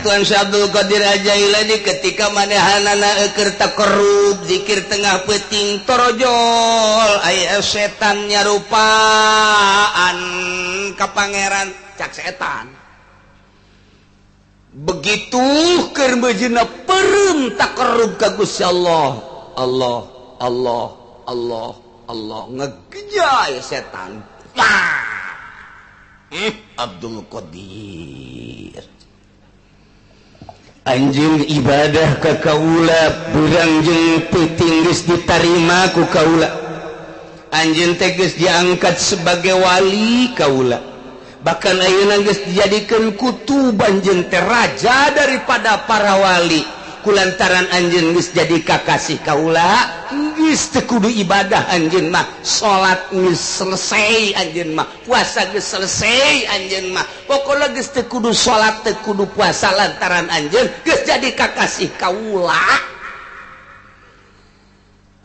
Tuan Syekh Abdul Qadir Al-Jailani ketika manehanana keur takarrub zikir tengah peuting torojol aya setan nyarupaan ka pangeran cak setan. Begitu keur meujeuhna peureum takarrub ka Gusti Allah. Allah Allah Allah Allah ngegejay setan. Abdul Qadir anjeun ibadah ka kaula beurang jeung peuting geus ditarima ku kaula. Anjeun teh geus diangkat sebagai wali kaula. Bahkan ayeuna geus dijadikeun kutub anjeun teh raja daripada para wali. Kulantaran anjeun geus jadi kakasih kaula geus teu kudu ibadah anjeun mah, salat geus selesai anjeun mah, puasa geus selesai anjeun mah, pokona geus teu kudu salat teu kudu puasa lantaran anjeun geus jadi kakasih kaula.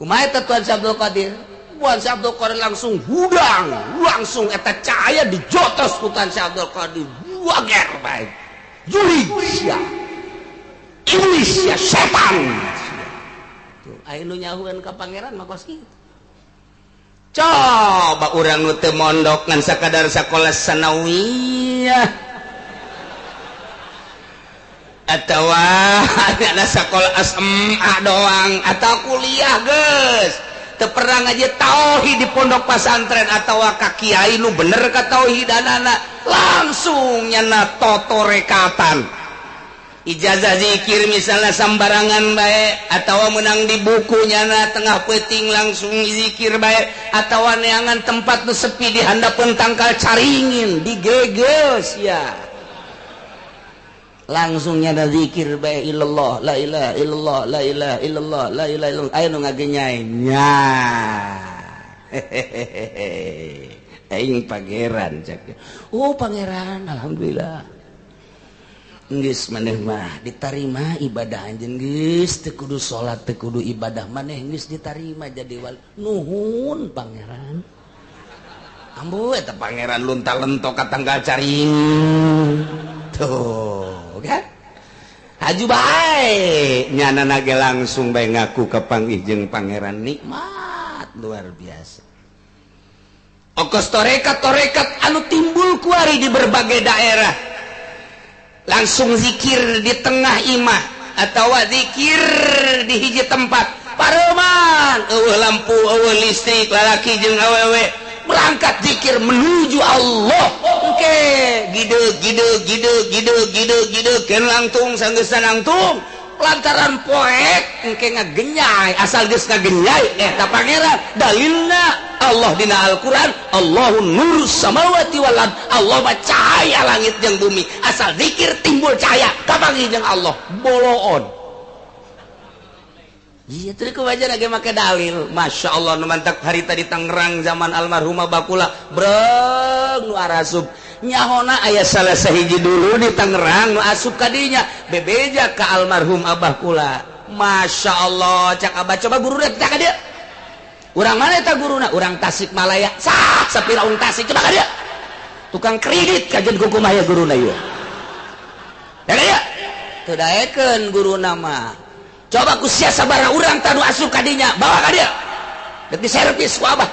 Kumaha eta Tuan Abdul Qadir? Tuan Abdul Qadir langsung hudang, langsung eta cahaya dijotos ku Tuan Abdul Qadir. Wager bae. Jurig sia. Iblis ya setan. Tuh, aya nu nyahuan ka pangeran mah kos kitu. Coba urang nu teu mondok ngan sakadar sakola sanawiyah atawa ada sakola SMA doang atau kuliah geus teu pernah ngaji tauhid di pondok pesantren atawa ka kiai nu bener ka tauhidanana langsung nyana totorekatan. Ijazah zikir misalnya sambarangan bae atau menang di buku nyana tengah peuting langsung zikir bae atau neangan tempat nu sepi di handapeun tangkal caringin digeges ya langsung nyana zikir bae illallah la ilaha illallah la ilaha illallah la ilaha illallah aya nu ngagenyai nya hehehe aing pangeran cak oh pangeran alhamdulillah geus maneh mah ditarima ibadah anjeun geus teu kudu salat teu kudu ibadah maneh geus ditarima jadi wali nuhun pangeran ambu eta pangeran lunta-lentok ka tanggal caring tuh kan haju bae nyanana ge langsung bae ngaku ka panggih jeung pangeran nikmat luar biasa. Okos torekat-torekat anu timbul kuari di berbagai daerah langsung zikir di tengah imah atau zikir di hiji tempat pareman eueuh lampu eueuh listrik lalaki jeung awewe berangkat zikir menuju Allah engke gideg gideg gideg gideg gideg gideg keun langtung sanggeusna langtung lantaran poek engke ngagenyai asal geus ngagenyai eta pangeran dalilna Allah dina Al-Qur'an Allahu nurus samawati wal ard Allah mah cahaya langit jeung bumi asal zikir timbul cahaya kapanggih jeung Allah boloon. Iya teu kumaha ge make dalil Masya Allah nu mantak harita di Tangerang zaman almarhumah Bakula breng nu arasup nyahona aya salah sahiji dulu di Tangerang nu asup kadinya bebeja ka almarhum Abah kula Masya Allah cak abah coba guru teh ka dieu urang mana eta guruna urang Tasikmalaya sah sapira urang Tasik coba ka dieu tukang kredit kajen kumaha ya guruna ieu ya ka dieu teu daekeun guruna mah coba ku sia sabaraha urang tanu asup kadinya bawa ka dieu deuk diservis ku abah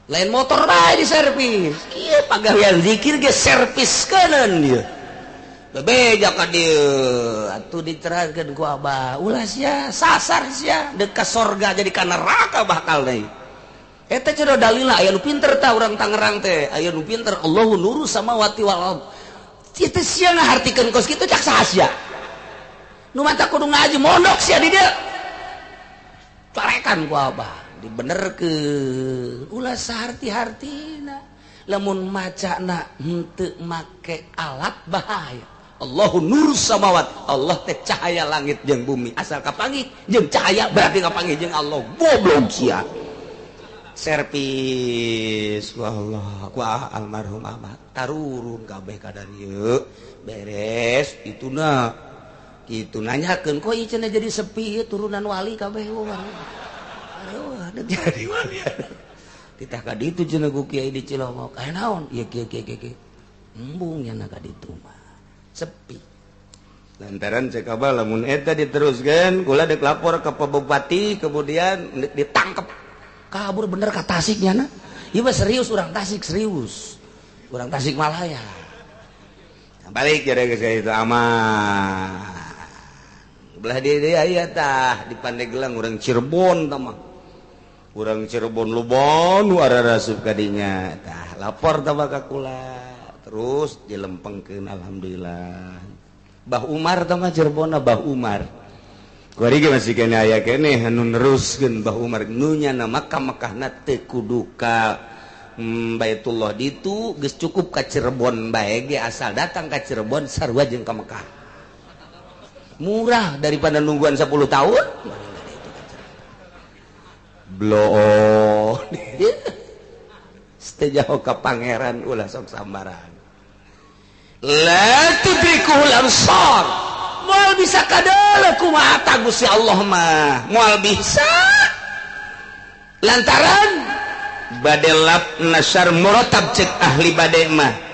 lain motor bae di servis ieu pagawean zikir ge serviskeun ieu bebeja ka dieu atuh diterangkeun ku abah ulah sia sasar sia deuk ka sorga jadi ka neraka bakal deui eta cenah dalilna aya nu pinter tah urang Tangerang teh aya nu pinter Allahu nuru samawati wal ard teu sia ngahartikeun kos kitu cak saha sia nu mata kudu ngaji mondok sia di dieu carekan ku abah dibenerkeun ulah saharti-hartina lamun macana henteu make alat bahaya. Allahu nurus samawat Allah teh cahaya langit jeung bumi asal kapanggih jeung cahaya berarti kapanggih jeung Allah goblok sia servis ku Allah ku almarhum Ahmad tarurun kabeh ka dieu beres ituna kitu nanyakeun kok ieu cenah jadi sepi ieu turunan wali kabeh wah jadi wali titah ka ditu cenah ku kiai di Cilongok aya naon ieu kieu kieu kieu embung nya ka ditu mah sepi lantaran cek abah lamun eta diteruskeun kula deuk lapor ke Pak Bupati kemudian ditangkep kabur bener ka Tasik nya na ieu mah serius urang Tasik serius urang Tasikmalaya Balik jadi geus itu aman. Belah dieu deui aya tah di Pandeglang urang Cirebon tah mah. Urang Cirebon lobon nu ararasup ka dinya. Tah lapor tah ka kula. Terus dilempengkeun alhamdulillah. Bah Umar tah mah Cirebonna Bah Umar. Kuari ge masih keneh aya keneh anu neruskeun Bah Umar nu nyana Makkah-Makkahna teu kudu ka Baitullah ditu geus cukup ka Cirebon bae ge asal datang ka Cirebon sarua jeung ka Mekah. Murah daripada nungguan 10 tahun. Bloon. Teu jauh ka pangeran ulah sok sambaran. La tudrikuhul absar. Moal bisa kadeuleu kumaha ta Gusti Allah mah. Moal bisa. Lantaran badelap nasar muratab cek ahli bade mah.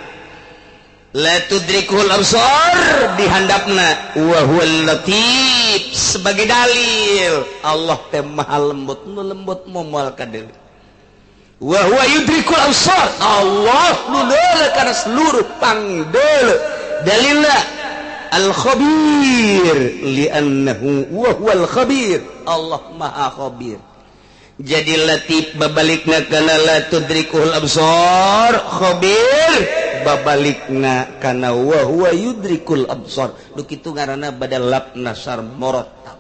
La tudrikuhul absar dihandapna wa huwal latif sebagai dalil Allah teh maha lembut nu lembut moal kadeuleu. Wa huwa yudrikul absar Allah nu deuleu kana seluruh pangdeuleu. Dalilna al khabir li'annahu wa huwal khabir Allah maha khabir. Jadi latif babalikna kana la tudrikuhul absar, khabir babalikna kana wa huwa yudrikul absar. Nu kitu ngaranna badal lab nasar muratab.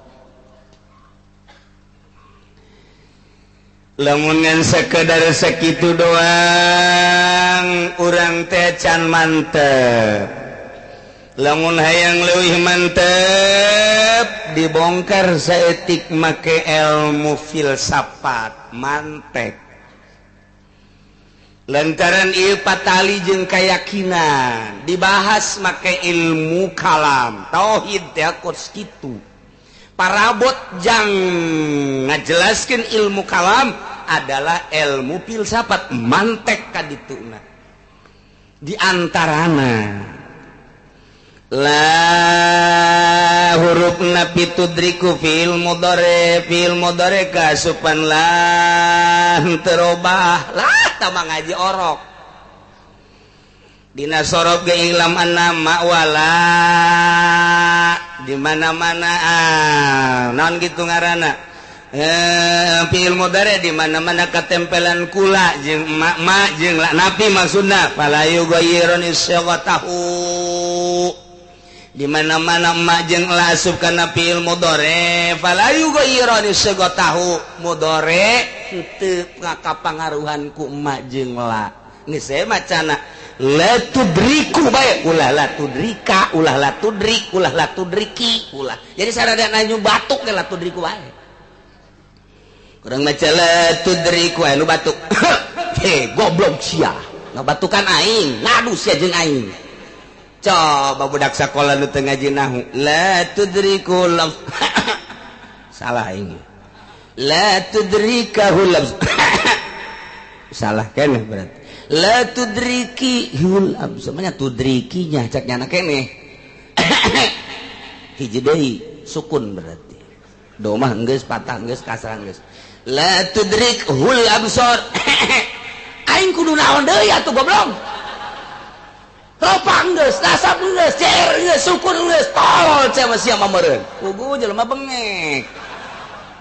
Lamun ngan sakedar sakitu doang urang teh can mantep. Lamun hayang leuwih mantep dibongkar saeutik make ilmu filsafat mantek. Lantaran ieu patali jeung kayakinan dibahas make ilmu kalam tauhid teh kos kitu. Parabot jang ngajelaskeun ilmu kalam adalah ilmu filsafat mantek ka dituna. Di antarana la huruf napi tudriku fil mudhari kasupan lah terobah lah tama ngaji orok dina sorob ge ilam annama wala di mana-mana naon kitu ngaranna fiil mudhari di mana-mana katempelan kula jeung ma jeung la napi maksudna fala yughayyirun isyghatahu di mana-mana emak jeung asup kana fiil mudhari fala yughayyirun isyghatahu mudhari teu ngakapangaruhan ku emak jeung la geus we macana la tudriku bae ulah la tudrika ulah la tudrik ulah la tudriki ulah jadi sarada nanyu batuk ge la tudriku bae kurang maca la tudriku anu batuk he goblok sia ngabatukan aing ngadu sia jeung aing. Coba budak sekolah nu teu ngaji nahu la tudriku lam salah aing la tudrikahu lam salah keneh berarti la tudriki hul absar tudrikinya cak nyana keneh hiji deui sukun berarti domah geus patah geus kasrah geus la tudrik hul absar aing kudu naon deui atuh goblok ropang geus nasab geus cer geus sukun geus tolol sia mah sia meureun pugu jelema bengek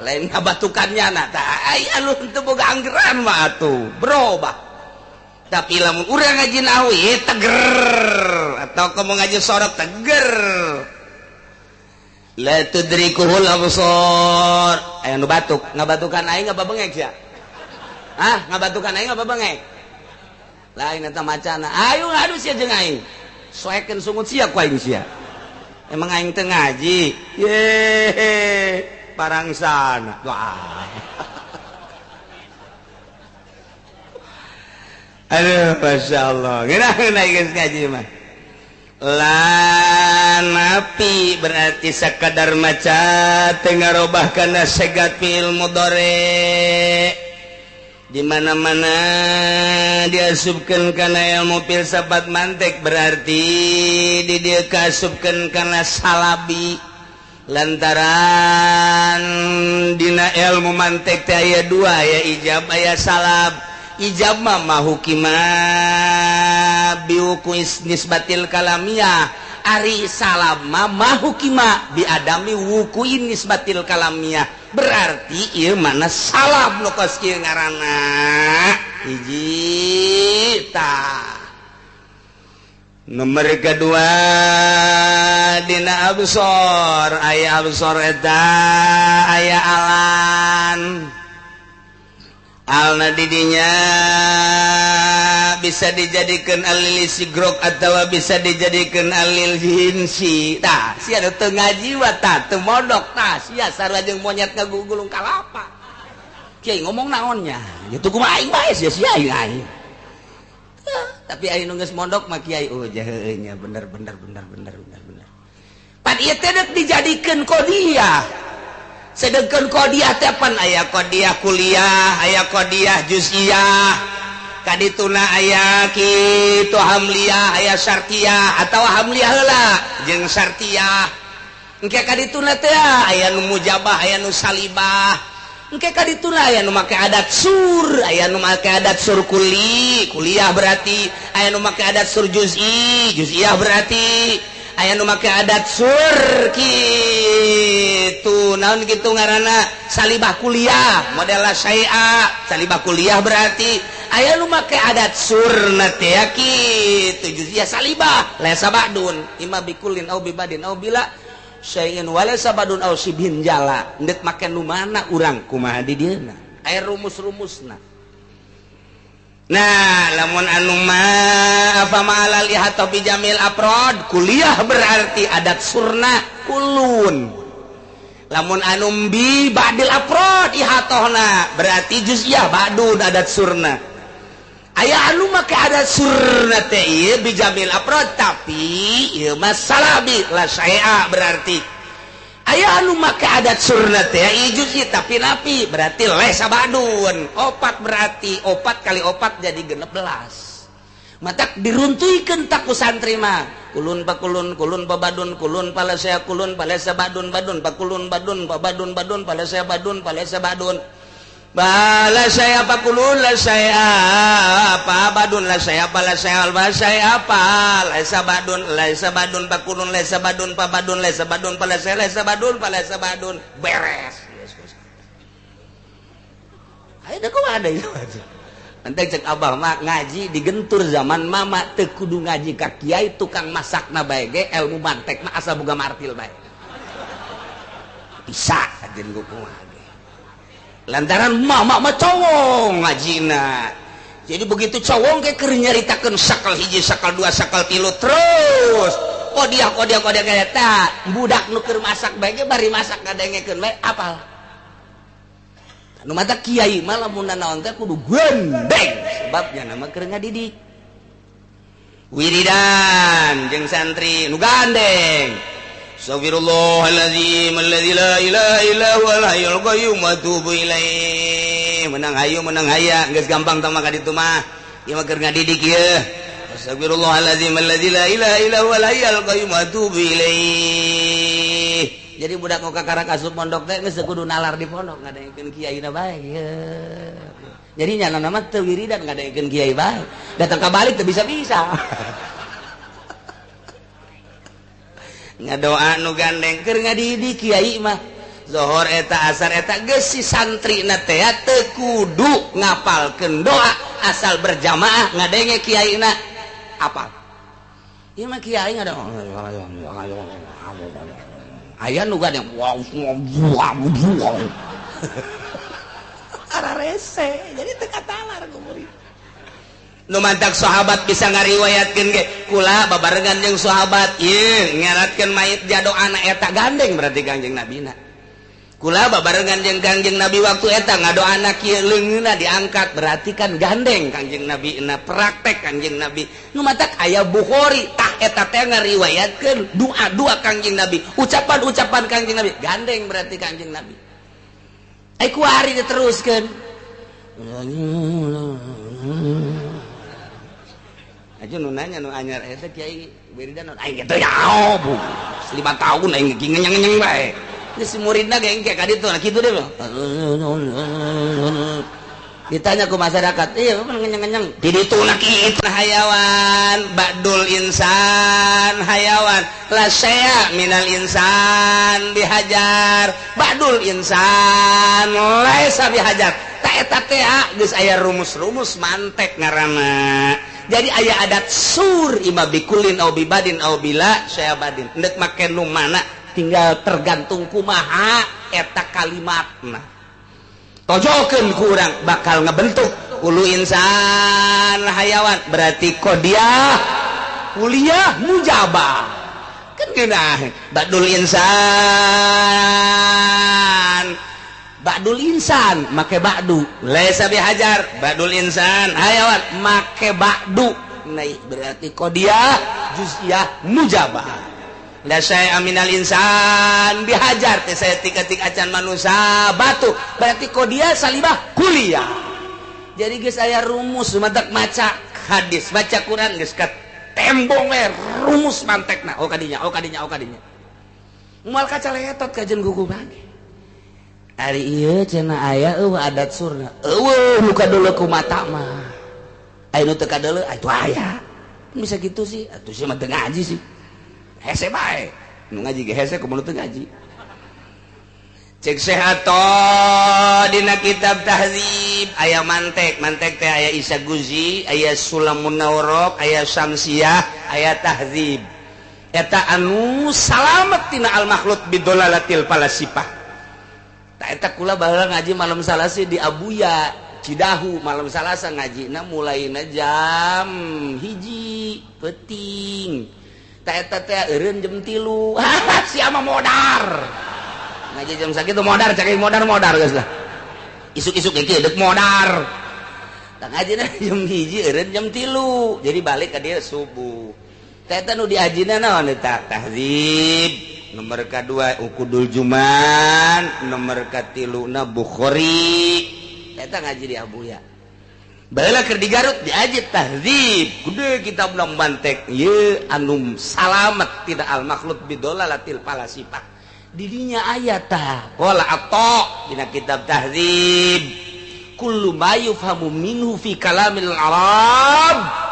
lain ngabatukan nyana tah ai anu teu boga anggeran mah atuh berubah. Tapi lamun urang ngaji nahu ye teger atau kamu ngaji sorot teger la tudrikuhul absar aya nu batuk ngabatukan aing apa bengek sia ah ngabatukan aing apa bengek lain eta macana ayo ngadu sia jeung aing soekeun sungut sia ku aing sia emang aing teu ngaji ye parangsana doa. Aduh, Masya Allah. Ngeunah geus ngaji mah. La napi berarti sakadar maca teu ngarobah kana segat fiil mudhari. Di mana-mana diasupkeun kana ilmu filsafat mantek berarti di dieu kaasupkeun kana salabi. Lantaran dina ilmu mantek teh aya dua, aya ijab aya salab. Ijab mah mahukima biwuku nisbatil kalamiyah ari salama mahukima bi adami wukuin nisbatil kalamiyah berarti ieu mana salam nu kos kieu ngaranna hiji tah. Nomor kedua dina absor aya absor eta aya alan alna didinya bisa dijadikan alil sigrok atau bisa dijadikan alil jinsi tah sia teu ngaji wa tah teu mondok tah sia sarua jeung monyet ngagugulung kalapa kiai ngomong naonnya kitu kumaha aing bae sia sia aing aing. Tapi aing nu geus mondok mah kiai oh heueuh nya bener bener bener bener bener bener pan ieu teh deuk dijadikeun qodiyah sedengkeun qodiyah teh pan aya qodiyah kuliah aya qodiyah juz'iyah kadituna aya kitu hamliyah aya syartiyah atawa hamliyah heula jeung syartiyah engke kadituna teh aya nu mujabah aya nu salibah engke kadituna aya nu make adat sur aya nu make adat sur kuli kuliah berarti aya nu make adat sur juz'i juz'iyah berarti aya nu make adat sur kitu naon kitu ngaranna salibah kuliah model syai'a salibah kuliah berarti aya nu make adat surna teh kitu juz'iyah salibah laisa ba'dun imma bikulin au bibadin au bila syai'in walaysa badun au sibhin jala ndek make nu mana urang kumaha di dieuna aya rumus-rumusna. Nah lamun anu ma apa ma'alal ihata bi jamil aprod kuliah berarti adat surna kulun lamun anu bi ba'dil aprod ihatohna berarti juz'iyah ba'dun adat surna aya anu make adat surna teh ieu bi jamil aprod tapi ieu mah salabi la syai'a berarti aya anu make adat surna teh ieu juz'i tapi napi berarti lesa badun opat berarti opat kali opat jadi 16 matak diruntuikeun tak ku santri mah kulun pakulun kulun pabadun kulun palesea kulun palesa badun badun pakulun badun pabadun badun palesea badun palesa badun bala saya pakulun la saya apa badun la saya apa la saya alba saya apa laisa badun laisa badun pakulun laisa badun pabadun laisa badun palesea laisa badun palesa badun beres. Ayo dah kok ada itu. Nanti cek abah mah ngaji digentur zaman mama teu kudu ngaji ka kiai tukang masakna bae ge ilmu mantek mah asal boga martil bae. Bisa kajen kumaha ge. Lantaran mama mah cowong ngajina. Jadi begitu cowong ge keur nyaritakeun sakal hiji, sakal dua, sakal tilu terus. Kodiah kodiah kodiah eta budak nu keur masak bae ge bari masak ngadengekeun bae apal. Nu mata kiai mah lamun nanaon teh kudu gendeng sebabnya nama keur ngadidik. Wiridan jeung santri nu gandeng. Astagfirullahalazim alladzi la ilaha illa huwal hayyul qayyum wa atubu ilaih. Menang hayu menang haya geus gampang tah mah ka ditu mah. Ieu mah keur ngadidik ieu. Astagfirullahalazim alladzi la ilaha illa huwal hayyul qayyum wa atubu ilaih. Jadi budak nu kakarak asup pondok teh geus kudu nalar di pondok ngadengekeun kiaina bae ieu. Jadi nyana mah teu wiridan ngadengekeun kiai bae. Datang ka balik teu bisa-bisa. Ngadoa nu gandeng keur ngadidik kiai mah. Zohor eta asar eta geus si santrina teh teu kudu ngapalkeun doa asal berjamaah ngadenge kiaina apal. Ieu mah kiai ngada aya nu gandeng wow wow wow. Ara rese jadi teu katalar ku murid. Nu mantak sahabat bisa ngariwayatkeun ge kula babarengan jeung sahabat ieu ngeratkeun mayit jado anak eta gandeng berarti Kangjeng Nabina. Kula babarengan jeung Kangjeng Nabi waktu eta ngadoana kieu leungeunna diangkat berarti kan gandeng Kangjeng Nabi na praktek Kangjeng Nabi. Nu matak aya Bukhari tah eta teh ngariwayatkeun doa-doa Kangjeng Nabi, ucapan-ucapan Kangjeng Nabi gandeng berarti Kangjeng Nabi. Ai kuari diteruskeun. Aja nu nanya nu anyar eta kiai wiridan aing teh nyaho bu. 5 tahun aing ngenyang-ngenyang bae. Geus si muridna ge engke ka ditu nah kitu deh. Ditanya ku masyarakat, iya ngenyeng-ngenyeng. Di ditu na kitu hayawan, ba'dul insan hayawan, la syai'a minal insan bihajar, ba'dul insan laisa bihajar. Ta eta teh geus aya rumus-rumus mantek ngaranna. Jadi aya adat sur ima bikulin au bibadin au bila syai'a badin. Endek make nu mana tinggal tergantung kumaha eta kalimatna. Tojokeun ku urang bakal ngebentuk ulu insan hayawan berarti kodiah kuliah mujabah. Kan geunah badul insan. Ba'dul insan make ba'du laisa bihajar, ba'dul insan hayawan make ba'du naik berarti kodiah juz'iyah mujabah. La syai'a minal insan bihajar teh saya tik-tik acan manusia batu berarti kodiah salibah kuliah. Jadi geus aya rumus matak maca hadis maca Quran geus ka tembong we rumus mantekna oh kadinya oh kadinya oh kadinya moal kacaletot kajen gugu bage. Ari ieu cenah aya eueuh adat surna. Eueuh nu kadeuleu ku mata mah. Aya nu teu kadeuleu atuh aya. Bisa gitu sih, atuh sia mah teu ngaji sih. Hese bae. Nu ngaji ge hese kumaha teu ngaji. Cek sehato dina kitab tahdzib aya mantek, mantek teh aya Isa Guzi, aya Sulamun Nawrok, aya Syamsiah, aya tahdzib. Eta anu salamet tina al makhluk bidolalatil falasifah. Tak eta kula baheula ngaji malam Salasa di Abuya Cidahu malam Salasa ngajina mulaina jam 1 peuting. Tak eta teh eureun jam 3. Sia mah modar. Ngaji jam sakitu modar, cek modar-modar geus lah. Isuk-isuk ge kieu deuk modar. Tak ngajina jam 1 eureun jam 3. Jadi balik ka dieu subuh. Tak eta nu diajina naon eta tahdzib. Nomor kedua Ukudul Juman, nomor katiluna Bukhari. Eta ngaji di Abuya. Baheula keur di Garut diaji tahdzib. Gede kitab nang bantek. Ye anum salamet tidak al makhluk bidolalatil falasifah. Didinya aya tah. Qala Atha dina kitab tahdzib. Kullu ma yufhamu minhu fi kalamil Arab.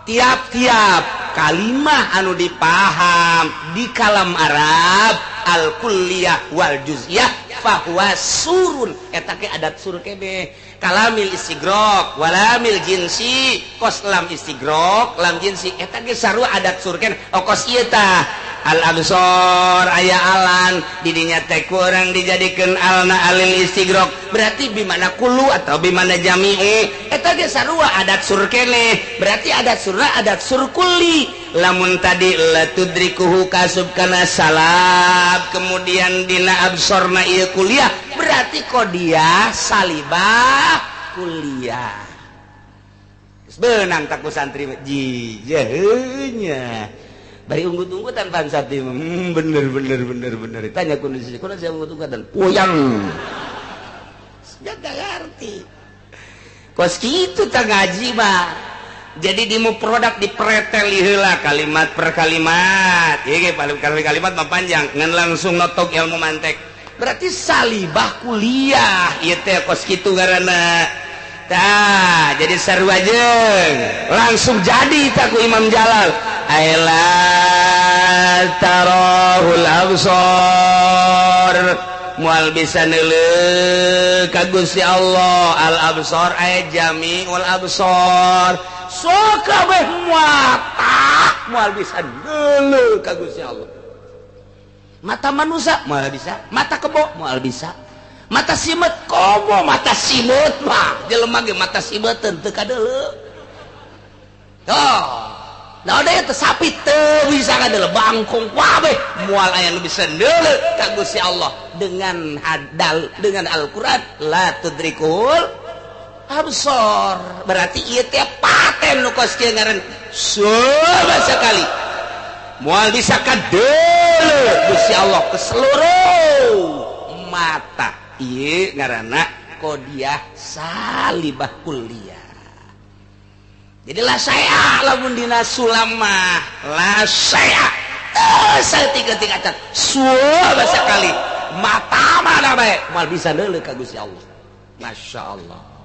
Tiap-tiap kalimah anu dipaham di kalam Arab al kulliyah wal juz'iyah fahuwa surun eta ke adat sur kene kalamil istigrok walamil jinsi kos lam istigrok lam jinsi eta ge sarua adat sur kene oh kos ieu tah al absor aya alan didinya teh kurang dijadikeun alna alil istigrok berarti bimana kullu atau bimana jami'u eta ge sarua adat sur kene berarti adat surna adat sur kulli. Lamun tadi la tudrikuhu kasub kana salab kemudian dina absorna ieu kuliah berarti kodiah salibah kuliah. Geus beunang tak ku santri jijeuhnya bari unggut-unggutan pan santri bener bener bener bener tanya kondisi kunaon sia unggut-unggutan puyang jaga ngarti kos kitu tah ngaji mah. Jadi di mu produk dipreteli heula kalimat per kalimat. Ieu ge paling kalimat mah panjang ngan langsung notok ilmu mantek. Berarti salibah kuliah ieu teh kos kitu ngaranna. Tah, jadi sarua jeung langsung jadi tah ku Imam Jalal. Aila tarahul absar moal bisa neuleuh ka Gusti Allah al absar ay jami'ul absar. Sok kabeh mata moal bisa neuleuh ka Gusti Allah. Mata manusia moal bisa, mata kebo moal bisa, mata simet komo mata simet mah jelema ge mata simeteun teu kadeuleu. Tuh, nah da teh sapi teu bisa kadeuleu bangkong kabeh moal aya nu bisa neuleuh ka Gusti Allah dengan hadal dengan Al-Qur'an la tudrikul absor. Berarti ieu teh paten nu kos kieu ngaran coba sekali moal bisa kadeuleu Gusti Allah ke seluruh mata ieu ngaranna kodiah salibah kuliah. Jadi la saya lamun dina sulamah la saya saeutik-eutik acan coba sekali mata mana bae moal bisa neuleuh ka Gusti Allah. Masya Allah.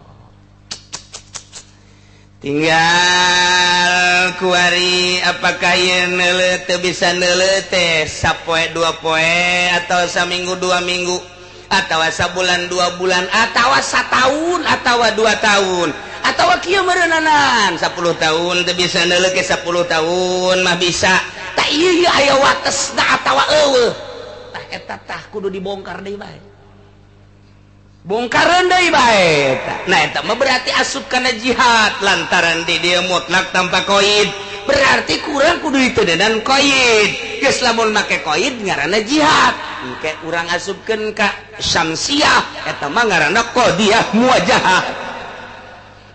Tinggal kuari apakah ieu neuleuh teu bisa neuleuh teh sapoe dua poe atau saminggu 2 minggu atau sabulan 2 bulan atau satahun atau 2 tahun atau kieu meureunnanan 10 tahun teu bisa neuleuh ke 10 tahun mah bisa tah ieu aya watesna atawa eueuh tah eta tah kudu dibongkar deui bae. Bongkaran deui bae. Nah eta mah berarti asup kana jihad lantaran di dieu mutlak tanpa koid. Berarti kurang kudu ditedenan koid. Geus lamun make koid ngaranna jihad. Engke urang asupkeun ka syamsiah eta mah ngaranna qadiyah muwajahah.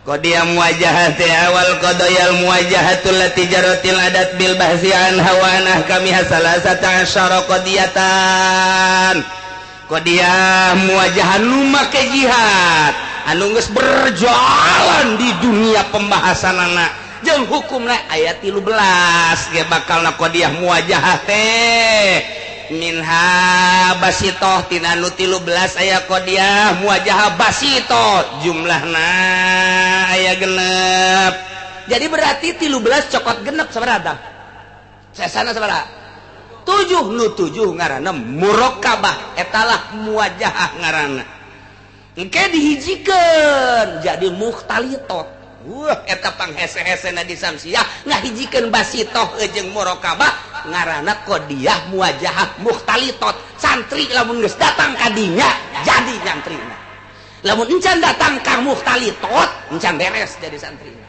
Qadiyah muwajahah teh awal qadayal muwajahatul lati jaratil adat bil bahsi an hawanah kami hasalasata asyara qadiyatan. Qadiyah muwajahah nu make jihad anu geus berjalan di dunia pembahasanana jeung hukumna aya 13 ge bakalna qadiyah muwajahah teh minha basitoh tina nu 13 aya qadiyah muwajahah basitoh jumlahna aya genep. Jadi berarti 13 cokot genep sabaraha? Sesana sabaraha? 7 nu 7 ngaranna murokabah etalah muwajahah ngaranna. Engke dihijikeun jadi mukhtalitot. Wah eta panghese-hesena di samsiah ngahijikeun basitoh jeung murokabah ngaranna qadiyah muwajahah mukhtalitot. Santri lamun geus datang ka dinya jadi nyantrina. Lamun encan datang ka mukhtalitot encan beres jadi santrina.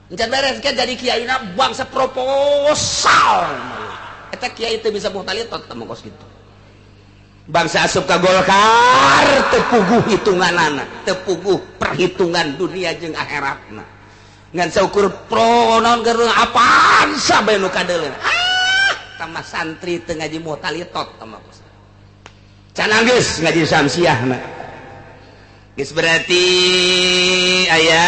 Encan beres ke jadi kiaina bangsa proposal. Eta kiai teu bisa mukhtalitot teh kos kitu. Bangsa asup ka Golkar teu puguh hitunganana, teu puguh perhitungan dunia jeung akhiratna. Ngan saukur pro naon keur apaan sabae nu kadeuleun. Ah, tambah santri teu ngaji mukhtalitot teh kos. Can geus ngaji samsiahna. Geus berarti aya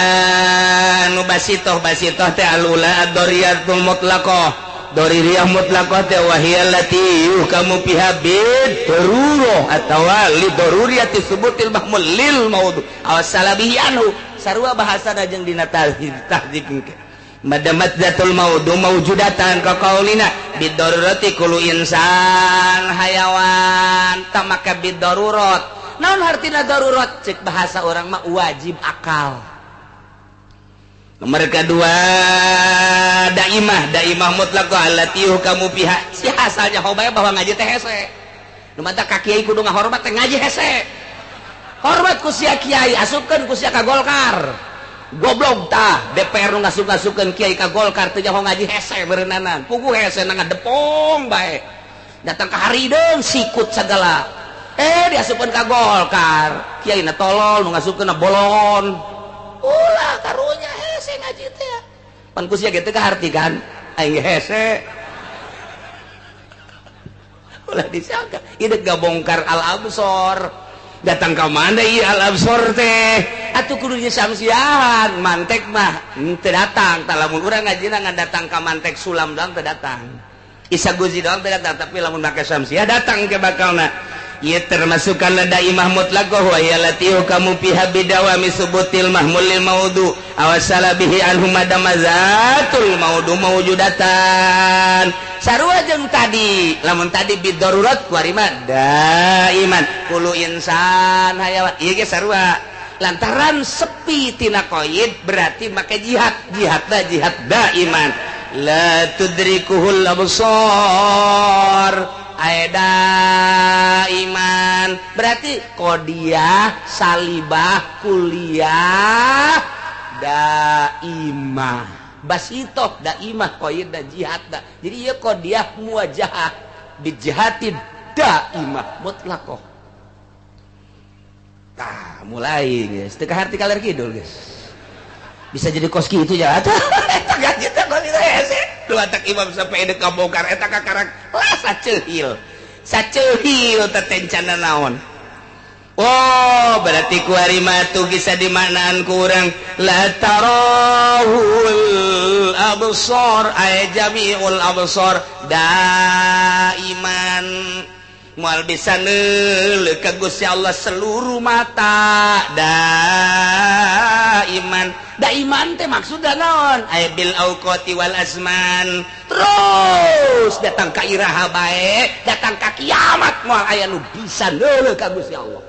nu basitoh basitoh teh alula ad-doriyatul mutlaqah. Doririyah mutlaqah teh wahiyal lati yuhkamu fiha bid darurah atawa li daruriyati subutil mahmul lil maudhu aw salabihi anhu sarua bahasana jeung dina tahdzib engke madamat zatul maudhu mawjudatan ka qaulina bid darurati kullu insan hayawan tamaka bid darurat. Naon hartina darurat cek bahasa urang mah wajib akal. Nomor kedua daimah daimah mutlaqah allati yuhkamu fiha si asalnya hobae bahwa ngaji teh hese. Nu mata ka kiai kudu ngahormat teh ngaji hese. Hormat ku sia kiai asupkeun ku sia ka Golkar. Goblok tah DPR nu ngasup-ngasupkeun kiai ka Golkar teu nyaho ngaji hese beureunanan. Puguh hese na ngadepong bae. Datang ka harideung sikut sagala. Diasupkeun ka Golkar. Kiai na tolol nu ngasupkeun na bolon. Ulah karunya hese ngaji teh. Pan ku sia ge teu kaharti kan? Aing ge hese. Ulah disangka ieu gabongkar al-absor. Datang ka mana ieu al-absor teh? Atuh kudu samsiahan, mantek mah teu datang. Tah lamun urang ngajina ngan datang ka mantek sulam doang teu datang. Isa Guzi doang teu datang, tapi lamun make samsiah datang ke bakalna. Ieu termasuk kana daimah mutlaqah wa hiya lati yuhkamu fiha bidawami subutil mahmul lil maudhu aw salabihi anhu madamazatul maudhu mawjudatan. Sarua jeung tadi, lamun tadi bid darurat kuari mah daiman kullu insan hayawan. Ieu ge sarua. Lantaran sepi tina qaid berarti make jihad, jihadna jihad daiman. La tudrikuhul absar. Aeda iman berarti qodiyah salibah kuliah daimah basitoh daimah qaid da jihad da. Jadi ieu qodiyah muwajahah bijihati daimah mutlaqah. Tah mulai geus teu kaharti kaler kidul geus bisa jadi kos kitu ya eta gaji teh kos itu hese dua tak imam sampai deuk kabongkar eta kakarak lah saceuhil saceuhil teh tencana naon. Oh berarti ku ari mah tuh bisa dimaknaan ku urang la tarahul absar ay jami'ul absar daiman moal bisa neuleuh ka Gusti Allah seluruh mata daiman Daiman teh maksudna naon? Aya bil auqati wal azman. Terus datang ka iraha bae, datang ka kiamat moal aya nu bisa neuleuh ka Gusti Allah.